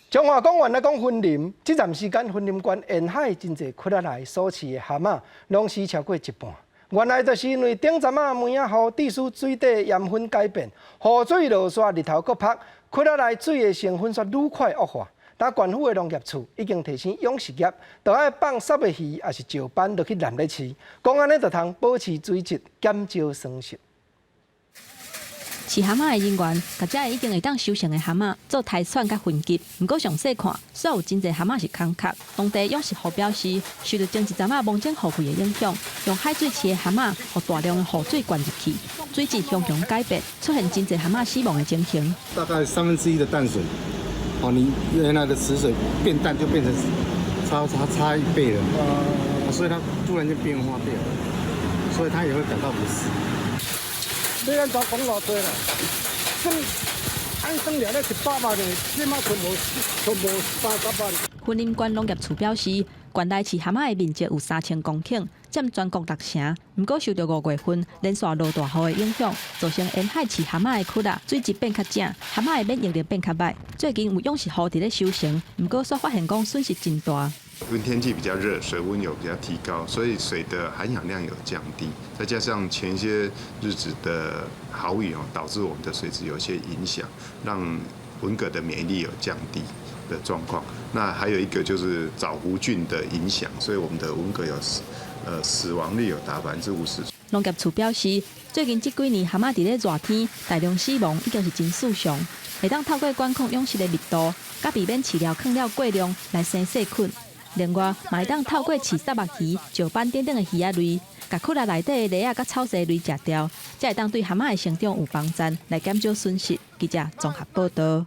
彰化講完來講雲林，這陣時間雲林縣沿海真濟窟仔內所飼的蚶仔，攏死超過一半。原來就是因為頂陣仔梅仔雨，致使水底鹽分改變，雨水落煞日頭閣曝，窟仔內水的成分煞愈快惡化。但縣府的農業處已經提醒養殖業，著愛放虱目魚，抑是石斑落去濫咧飼，講按呢就通保持水質，減少損失。飼蚶仔的人員，共這已經會當收成的蚶仔做篩選佮分級。毋過詳細看，煞有真濟蚶仔是空殼。當地養殖戶表示，受著前一陣仔蒙頂雨季的影響，用海水飼的蚶仔，予大量的雨水灌入去，水質雄雄改變，出現真濟蚶仔死亡的情形。大概1/3的淡水，哦，你原來的池水變淡就變成差一倍了，所以它突然間變化變了，所以它也會感到不適。你按怎講偌濟啦？算按算了咧100萬的，起碼存無存無30萬。雲林縣農業處表示，縣內飼蚶仔的面積有3000公頃，佔全國六成。毋過受著5月份連續落大雨的影響，造成沿海飼蚶仔的窟仔水質變較正，蚶仔的免疫力變較䆀。最近有養殖戶佇咧收成，毋過煞發現講損失真大。因為天氣比較熱，水溫有比較提高，所以水的含氧量有降低。再加上前些日子的豪雨哦，導致我們的水質有些影響，讓文蛤的免疫力有降低的狀況。那還有一個就是藻弧菌的影響，所以我們的文蛤有死亡率有達50%。農業處表示，最近這幾年蚶仔佇咧熱天大量死亡，已經是真異常。會當透過管控養殖的密度，佮避免飼料囥了過量來生細菌。另外，嘛會當透過飼虱目魚、石斑等等的魚仔類，共窟仔內底的螺仔佮草蛉類食掉，才會當對蚶仔的成長有幫助，來減少損失。記者綜合報道。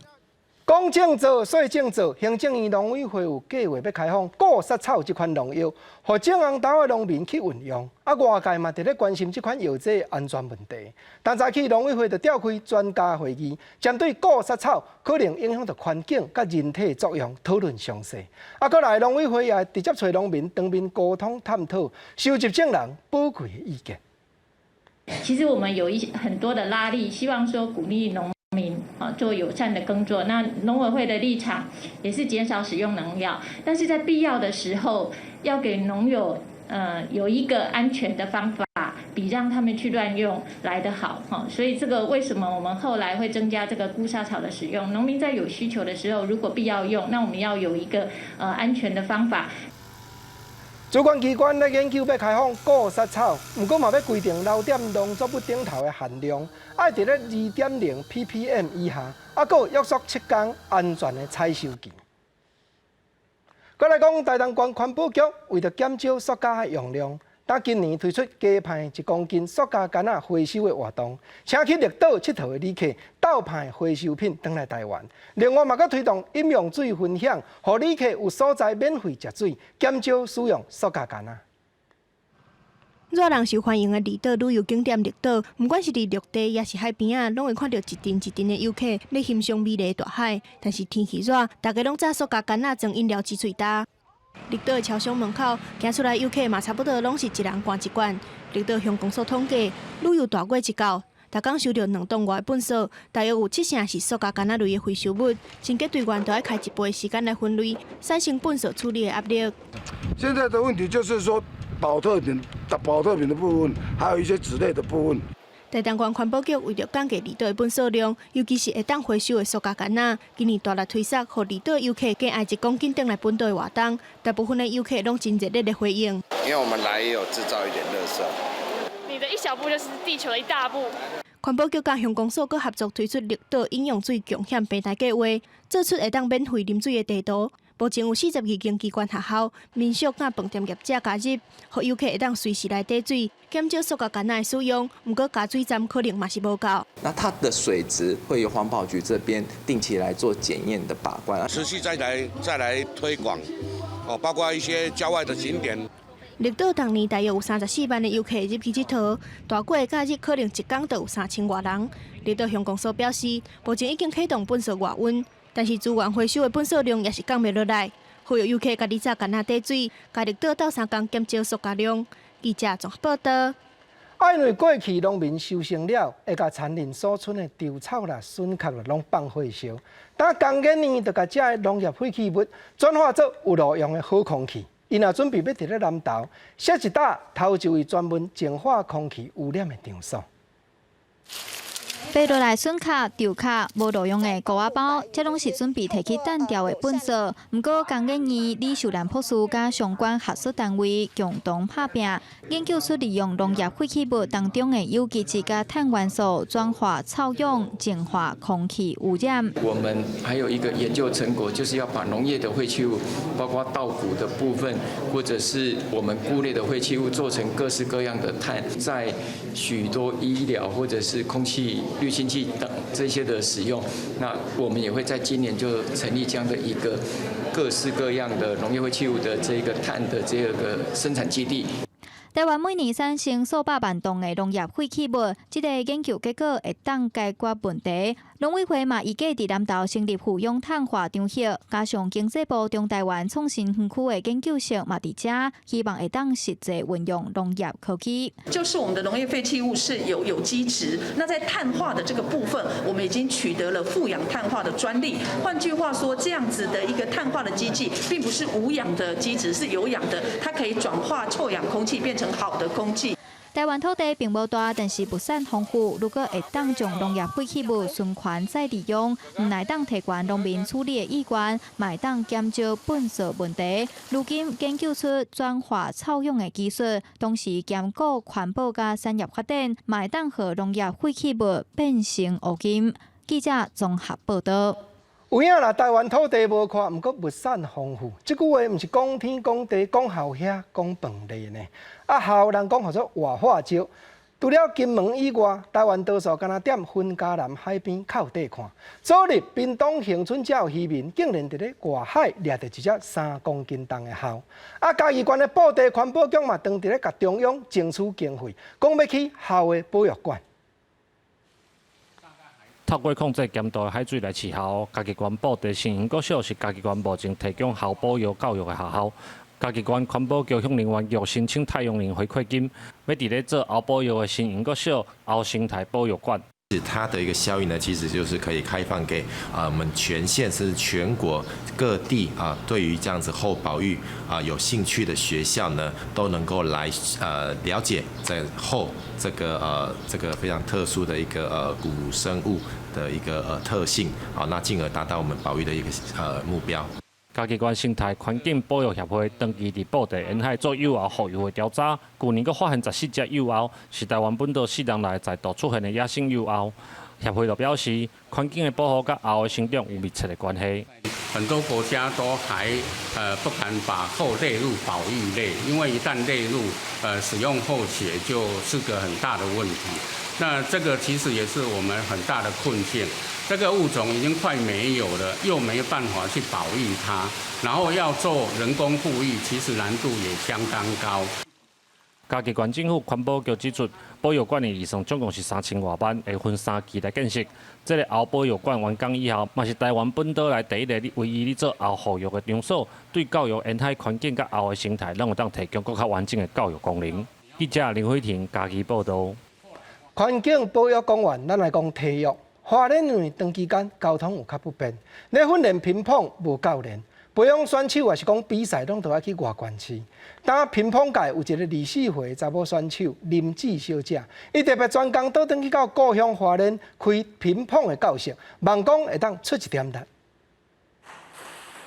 講種做，說種做，行政院農委會有計劃欲開放固殺草這款農藥，予種紅豆的農民去運用。啊，外界嘛佇咧關心這款藥劑的安全問題。今早起農委會就召開專家會議，針對固殺草可能影響著環境佮人體作用討論詳細。啊，閣來農委會也直接揣農民當面溝通探討，收集眾人寶貴的意見。其實我們有一些很多的拉力，希望說鼓勵農民啊做友善的耕作。那農委會的立場也是減少使用農藥，但是在必要的時候要給農友有一個安全的方法，比讓他們去亂用來得好哈。所以這個為什麼我們後來會增加這個固殺草的使用？農民在有需求的時候，如果必要用，那我們要有一個安全的方法。主管機關咧研究欲開放固殺草，毋過嘛欲規定留點農作物頂頭的含量，愛佇咧2.0 ppm 以下，啊，閣有約束7工安全的採收期。閣來講，台東縣環保局為著減少塑膠的用量，當今年推出加派1公斤塑膠桿仔回收的活動，請去綠島𨑨迌的旅客鬥派回收品轉來台灣。另外嘛，閣推動飲用水分享，予旅客有所在免費食水，減少使用塑膠桿仔。熱人受歡迎的離島旅遊景點綠島，毋管是佇陸地抑是海邊仔，攏會看著一陣一陣的遊客咧欣賞美麗大海。但是天氣熱，大家攏紮塑膠桿仔裝飲料擠喙焦。綠島的超商門口行出來遊客嘛，差不多攏是一人灌一罐。綠島鄉公所統計，旅遊大月一到，逐工收著2噸外的垃圾，大約有七成是塑膠桿仔類的回收物。清潔隊員都愛開一倍時間來分類，產生垃圾處理的壓力。現在的問題就是說，寶特瓶、寶特瓶的部分，還有一些紙類的部分。台東縣環保局為著降低離島的垃圾量，尤其是會當回收的塑膠桿仔，今年大力推捒，予離島遊客減愛1公斤轉來本島的活動。大部分的遊客攏真熱烈的回應。因為我們來也有製造一點垃圾。你的一小步就是地球的一大步。環保局佮鄉公所閣合作推出綠島飲用水共享平台計劃，做出會當免費啉水的地圖。目前有42間機關學校、民宿佮飯店業者加入，予遊客會當隨時來綴水，減少塑膠桿仔的使用。毋過加水站可能嘛是無夠。那它的水質會由環保局這邊定期來做檢驗的把關，持續再來推廣，哦，包括一些郊外的景點。綠島逐年大約有34萬的遊客入去𨑨迌，大過的假日可能一工就有3000外人。綠島鄉公所表示，目前已經啟動垃圾外運。但是資源回收的垃圾量也是降袂落來，呼籲遊客家己紮桿仔綴水，共綠島鬥相共減少塑膠量。記者綜合報道。啊，因為過去農民收成了，會共田裡所賰的稻草啦、筍殼啦，攏放火燒。但工研院就共這个農業廢棄物轉化做有路用的好空氣。𪜶也準備欲佇咧南投設一搭頭一位專門淨化空氣污染的場所。白落來筍殼、稻殼、無路用的菇仔包，這攏是準備提去擲掉的垃圾。毋過，工研院李秀蘭博士佮相關學術單位共同拍拚，研究出利用農業廢棄物當中的有機質佮碳元素轉化臭氧，淨化空氣污染。我們還有一個研究成果，就是要把農業的廢棄物，包括稻穀的部分，或者是我們菇類的廢棄物，做成各式各樣的碳，在許多醫療或者是空氣濾清器等這些的使用，那我們也會在今年就成立這樣的一個各式各樣的農業廢棄物的這個碳的這個生產基地。台灣每年產生數百萬噸的農業廢棄物，這个研究結果會當解決問題。農委會嘛預計佇南投成立負氧碳化場域，加上經濟部中台灣創新園區的研究室嘛佇遮，希望會當實際運用農業科技。就是我們的農業廢棄物是有有機質，那在碳化的這個部分，我們已經取得了負氧碳化的專利。換句話說，這樣子的一個碳化的機器，並不是無氧的機質，是有氧的，它可以轉化臭氧空氣變成好的空氣。台灣土地並無大，但是物產豐富。如果會當將農業廢棄物循環再利用，毋但當提懸農民處理的意願，嘛會當減少垃圾問題。如今研究出轉化臭氧的技術，同時兼顧環保佮產業發展，嘛會當予農業廢棄物變成烏金。記者綜合報道。有影啦，台灣土地無闊，毋過物產豐富。這句話毋是講天講地講鱟遐講飯咧呢。啊，鱟人講號做活化石。除了金門以外，台灣多數干焦踮雲嘉南海邊較有得看。昨日屏東恆春遮有漁民竟然佇咧外海掠著一隻3公斤重的鱟。啊，嘉義縣的布袋環保局嘛，當佇咧共中央爭取經費，講欲起鱟的保育館。透過控制鹹度的海水來飼鱟，嘉義縣布袋新營國小是嘉義縣目前提供鱟保育教育的學校。嘉義縣環保局向能源局申請太陽能回饋金，欲佇咧做鱟保育的新營國小鱟生態保育館。是它的一個效益呢，其實就是可以開放給啊我們全縣甚至全國各地啊，對於這樣子鱟保育啊有興趣的學校呢，都能夠來了解在鱟這個非常特殊的一個古生物的一個特性，啊，那進而達到我們保育的一個目標。嘉義縣生態環境保育協會長期佇布袋沿海做幼鱟復育的調查，舊年閣發現14隻幼鱟，是台灣本島世人內再度出現的野生幼鱟。協會就表示，環境的保護佮鱟的生長有密切的關係。很多國家都還不敢把鱟列入保育類，因為一旦列入，使用鱟學就是個很大的問題。那這個其實也是我們很大的困境。這個物種已經快沒有了，又沒辦法去保育它，然後要做人工復育，其實難度也相當高。嘉義縣政府環保局指出，保育館的預算總共是3000外萬，會分三期來建設。這个鱟保育館完工以後，嘛是台灣本島內第一个唯一咧做鱟復育的場所，對教育沿海環境佮鱟的生態，攏會當提供閣較完整的教育功能。記者林慧婷嘉義報道。環境保育講完，咱來講體育。花蓮因為長期間交通有較不便，咧訓練乒乓無教練，培養選手抑是講比賽，攏著愛去外縣市。當乒乓界有一個24歲查某選手林志小姐，伊特別專工倒轉去到故鄉花蓮開乒乓的教室，望講會當出一點力。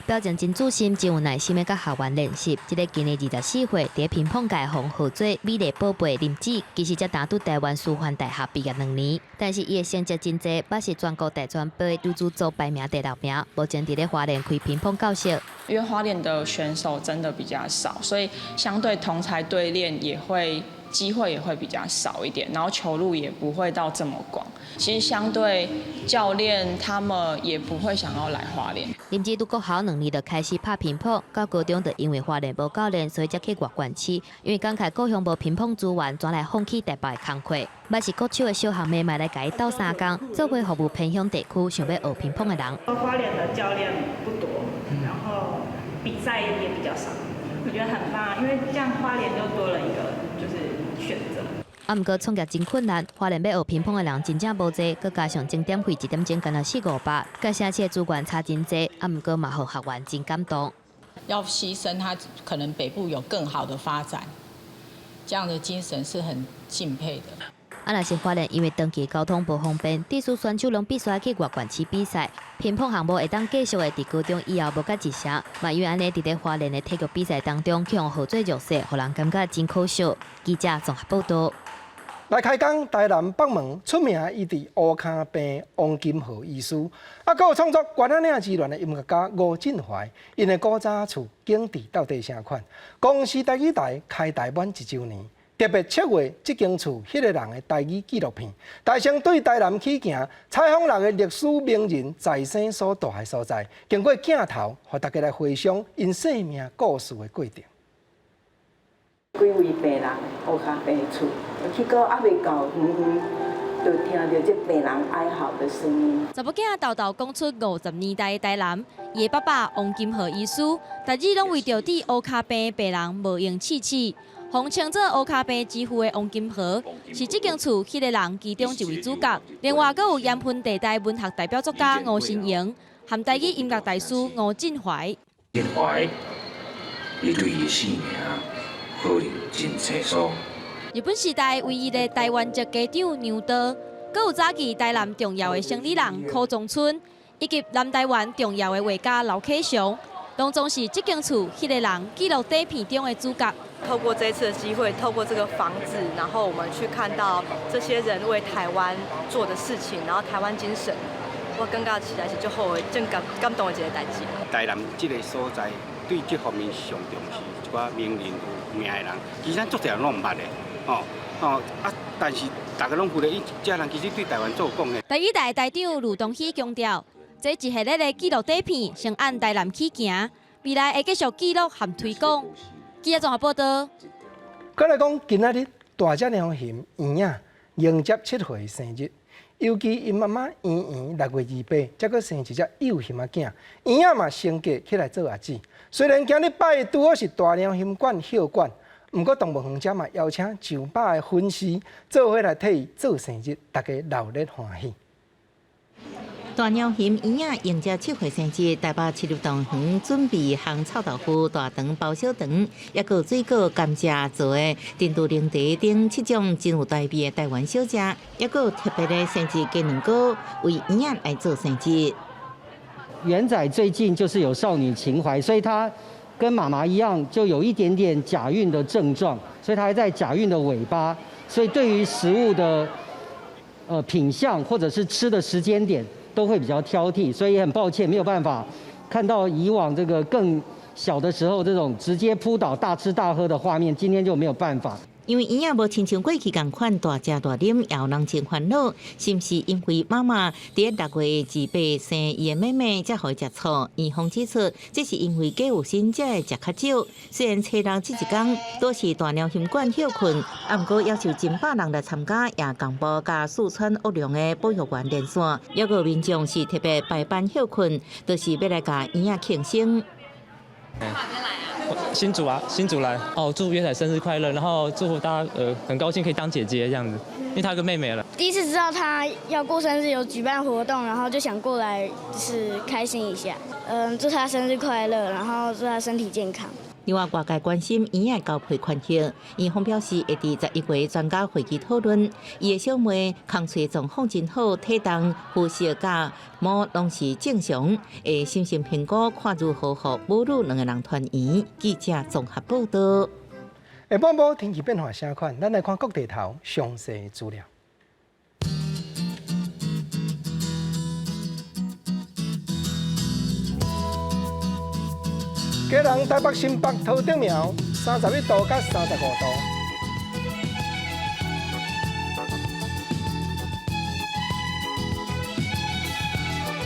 表情真自信，真有耐心的佮學員練習。這个今年24歲，佇乒乓界予人號做美麗寶貝林子，其實才剛拄台灣師範大學畢業2年，但是伊的成績真濟，捌是全國大專杯女子組排名第六名。目前佇咧花蓮開乒乓教室。因為花蓮的選手真的比較少，所以相對同儕對練也會機會也會比較少一點，然後球路也不會到這麼廣。其實相對教練他們也不會想要來花蓮。林子拄國小2年就開始拍乒乓，到高中就因為花蓮無教練，所以才去外縣市。因為感慨故鄉無乒乓資源，轉來放棄台北的工課。捌是國手的小學妹嘛來共伊鬥相共，做伙服務偏鄉地區想欲學乒乓的人。花蓮的教練不多，然後比賽也比較少，我覺得很棒，因為這樣花蓮就多了一個就是選擇。啊，毋過創業真困難，花蓮欲學乒乓的人真正無濟，閣加上鐘點費一點鐘干焦四五百，佮城市的資源差真濟，啊，毋過嘛予學員真感動。要犧牲他可能北部有更好的發展，這樣的精神是很敬佩的。啊，若是花蓮因為長期交通無方便，致使選手攏必須愛去外縣市比賽。乒乓項目會當繼續的，佇高中以後無佮一成，嘛因為按呢，佇咧花蓮的體育比賽當中，去予號做弱勢，予人感覺真可惜。記者綜合報道。來開講，台南北門出名醫治烏跤病王金和醫師，啊，閣有創作《關仔嶺之戀》的音樂家吳振懷，𪜶的古早厝景緻到底啥款？公視台語台開台滿一週年，特別策劃這間厝彼个人的台語紀錄片，大聲對台南起行，採訪六个歷史名人在生所蹛的所在，經過鏡頭，予大家來回想𪜶生命故事的過程。幾位病人烏跤病厝，去到猶未到遠遠，就聽著這病人哀嚎的聲音。查某囝沓沓講出50年代的台南，伊的爸爸王金和醫師，逐日攏為著治烏跤病的病人無閒刺刺。予人稱做烏跤病之父的王金和，是這間厝彼个人其中一位主角。另外，閣有鹽分地帶文學代表作家吳新榮，和台語音樂大師吳振懷。振懷，你對伊姓名可能真清楚。日本時代唯一的台灣籍家長楊道，閣有早期台南重要的生理人柯宗春，以及南台灣重要的畫家劉啟祥，攏總是這間厝彼个人紀錄短片中的主角。透過這次的機會，透過這個房子，然後我們去看到這些人為台灣做的事情，然後台灣精神，我感覺實在是足好的，真感感動的一个代誌。台南這个所在對這方面上重視一寡名人有名的人，其實咱足濟人攏毋捌的，哦哦啊，但是大家攏覺得伊這人其實對台灣做貢獻。台語台台長呂東喜強調，這一系列的紀錄短片先按台南起行，未來會繼續記錄和推廣。記者綜合報道。閣來講，今仔日大隻貓熊圓仔迎接7歲生日，尤其𪜶媽媽圓圓6月28，才閣生一隻幼熊仔囝，圓仔嘛升格起來做阿姊。雖然今日拜的拄好是大貓熊館休館，毋過動物園遮嘛邀請上百个粉絲做伙來替伊做生日，大家熱熱歡喜。大貓熊圓仔迎接7歲生日，台北市立動物園準備烘臭豆腐、大腸包小腸，抑閣有水果、甘蔗做的珍珠奶茶等七種真有台味的台灣小食，抑閣有特別的生日雞卵糕，為圓仔來做生日。圓仔最近就是有少女情懷，所以他跟媽媽一樣，就有一點點假孕的症狀，所以他還在假孕的尾巴，所以對於食物的品相或者是吃的時間點都會比較挑剔，所以也很抱歉沒有辦法看到以往這個更小的時候這種直接撲倒大吃大喝的畫面，今天就沒有辦法。因為圓仔無親像過去仝款大食大啉，也有人真煩惱，是毋是因為媽媽佇6月28生伊的妹妹，才予伊食醋？院方指出，這是因為假有身才會食較少。雖然初六這一工都是大貓熊館歇睏，啊，毋過要求近百人來參加，也共播佮四川沃龍的保育員連線，抑閣有民眾是特別排班歇睏，就是欲來共圓仔慶生。哪邊來啊？新竹啊，新竹來。哦，祝元仔生日快樂，然後祝福大家，很高興可以當姐姐這樣子，因為她有個妹妹了。第一次知道她要過生日，有舉辦活動，然後就想過來，就是開心一下。祝她生日快樂，然後祝她身體健康。另外，外界關心嬰仔交配權益，院方表示會佇11月專家會議討論。伊的小妹空喙狀況真好，體重、膚色佮毛攏是正常，會審慎評估看如何予母女兩个人團圓。記者綜合報道。下半晡天氣變化啥款？咱來看各地頭詳細資料。基隆、台北、新北、桃竹苗，31度到35度。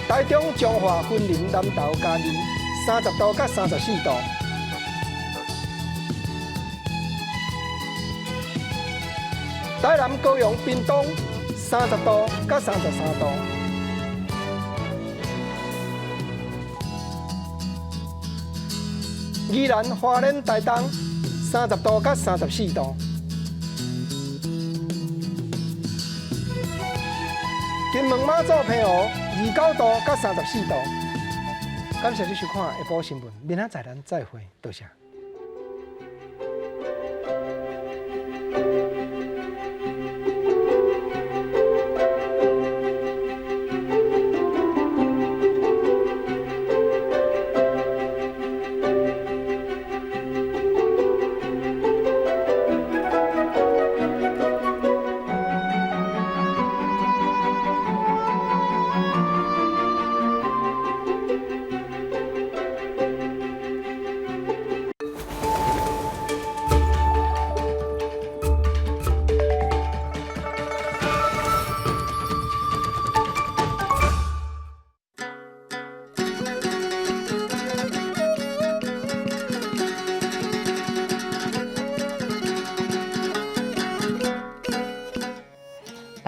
台中、彰化、雲林、南投、嘉義，30度到34度。台南、高雄、屏東，30度到33度。宜蘭、花蓮、台東，30度到34度。金門、馬祖、澎湖，29度到34度。感謝你收看下晡新聞，明仔載咱再會，多謝。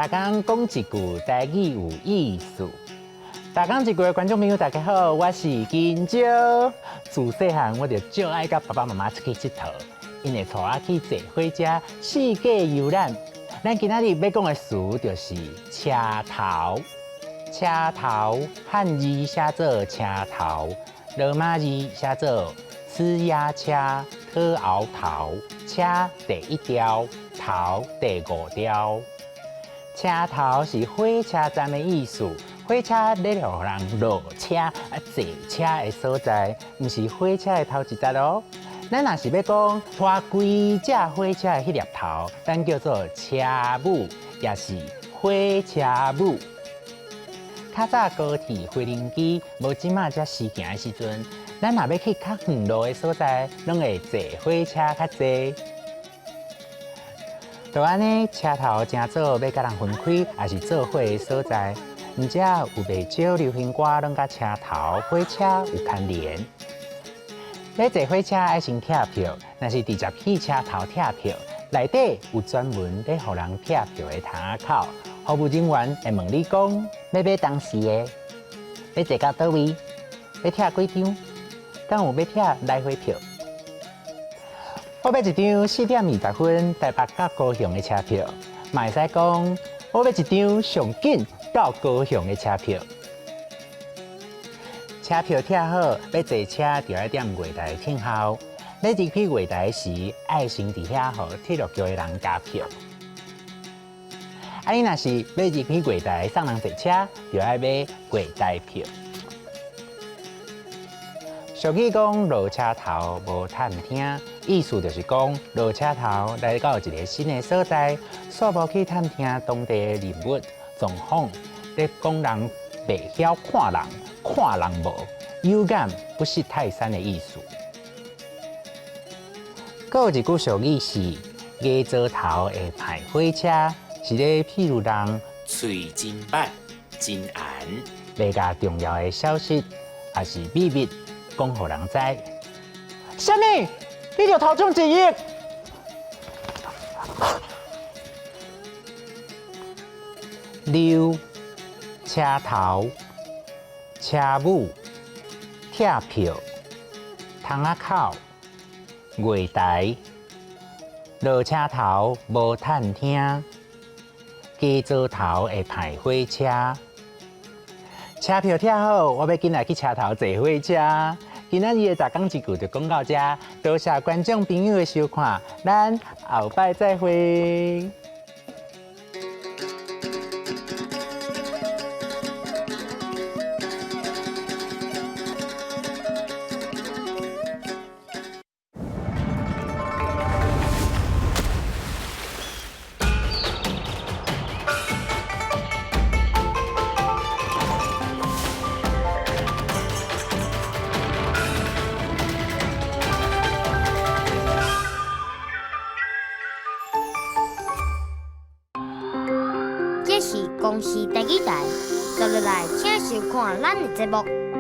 逐工講一句台語有意思。逐工一句的觀眾朋友，大家好，我是金蕉。自細漢我就足愛佮爸爸媽媽出去𨑨迌，𪜶會帶我去坐火車四界遊覽。咱今仔日欲講的詞就是車頭。車頭漢字寫做車頭，羅馬字寫做呲牙車特熬頭。車第一條，頭第五條。車頭是火車站的意思，火車咧予人落車啊坐車的所在，毋是火車的頭一節哦。咱若是欲講拖規隻火車的彼粒頭，咱叫做車母，也是火車母。較早高鐵飛輪機無這馬遮時行的時陣，咱若欲去較遠路的所在，攏會坐火車較濟。就按呢，車頭誠做欲佮人分開，抑是做伙的所在。毋遮有袂少流行歌，攏佮車頭、火車有牽連。欲坐火車愛先拆票，若是直接去車頭拆票，內底有專門咧予人拆票的窗仔口，服務人員會問你講，欲買當時的，欲坐到佗位，欲拆幾張，敢有欲拆來回票？我欲一張4點20分台北到高雄的車票，嘛會使講我欲一張上緊到高雄的車票。車票拆好，欲坐車就愛踮月台等候。欲入去月台時，愛先佇遐予鐵路局的人加票。啊，你若是欲入去月台送人坐車，就愛買月台票。俗語講落車頭無探聽，意思就是講落車頭來到一个新的所在，煞無去探聽當地的人物狀況，咧講人袂曉看人，看人無有眼不識泰山的意思。閣有一句俗語是牙槽頭會歹火車，是咧譬如人喙真歹、真絚，袂共重要的消息，抑是秘密講予人知。啥物？你著頭獎一億？溜車頭、車母、拆票、窗仔口、月台，落車頭無趁聽，雞灶頭會排火車。車票拆好，我欲緊來去車頭坐火車。今仔日的逐工一句就講到這，多謝觀眾朋友的收看，咱後擺再會。這是公視台語台，接落來請收看咱的節目。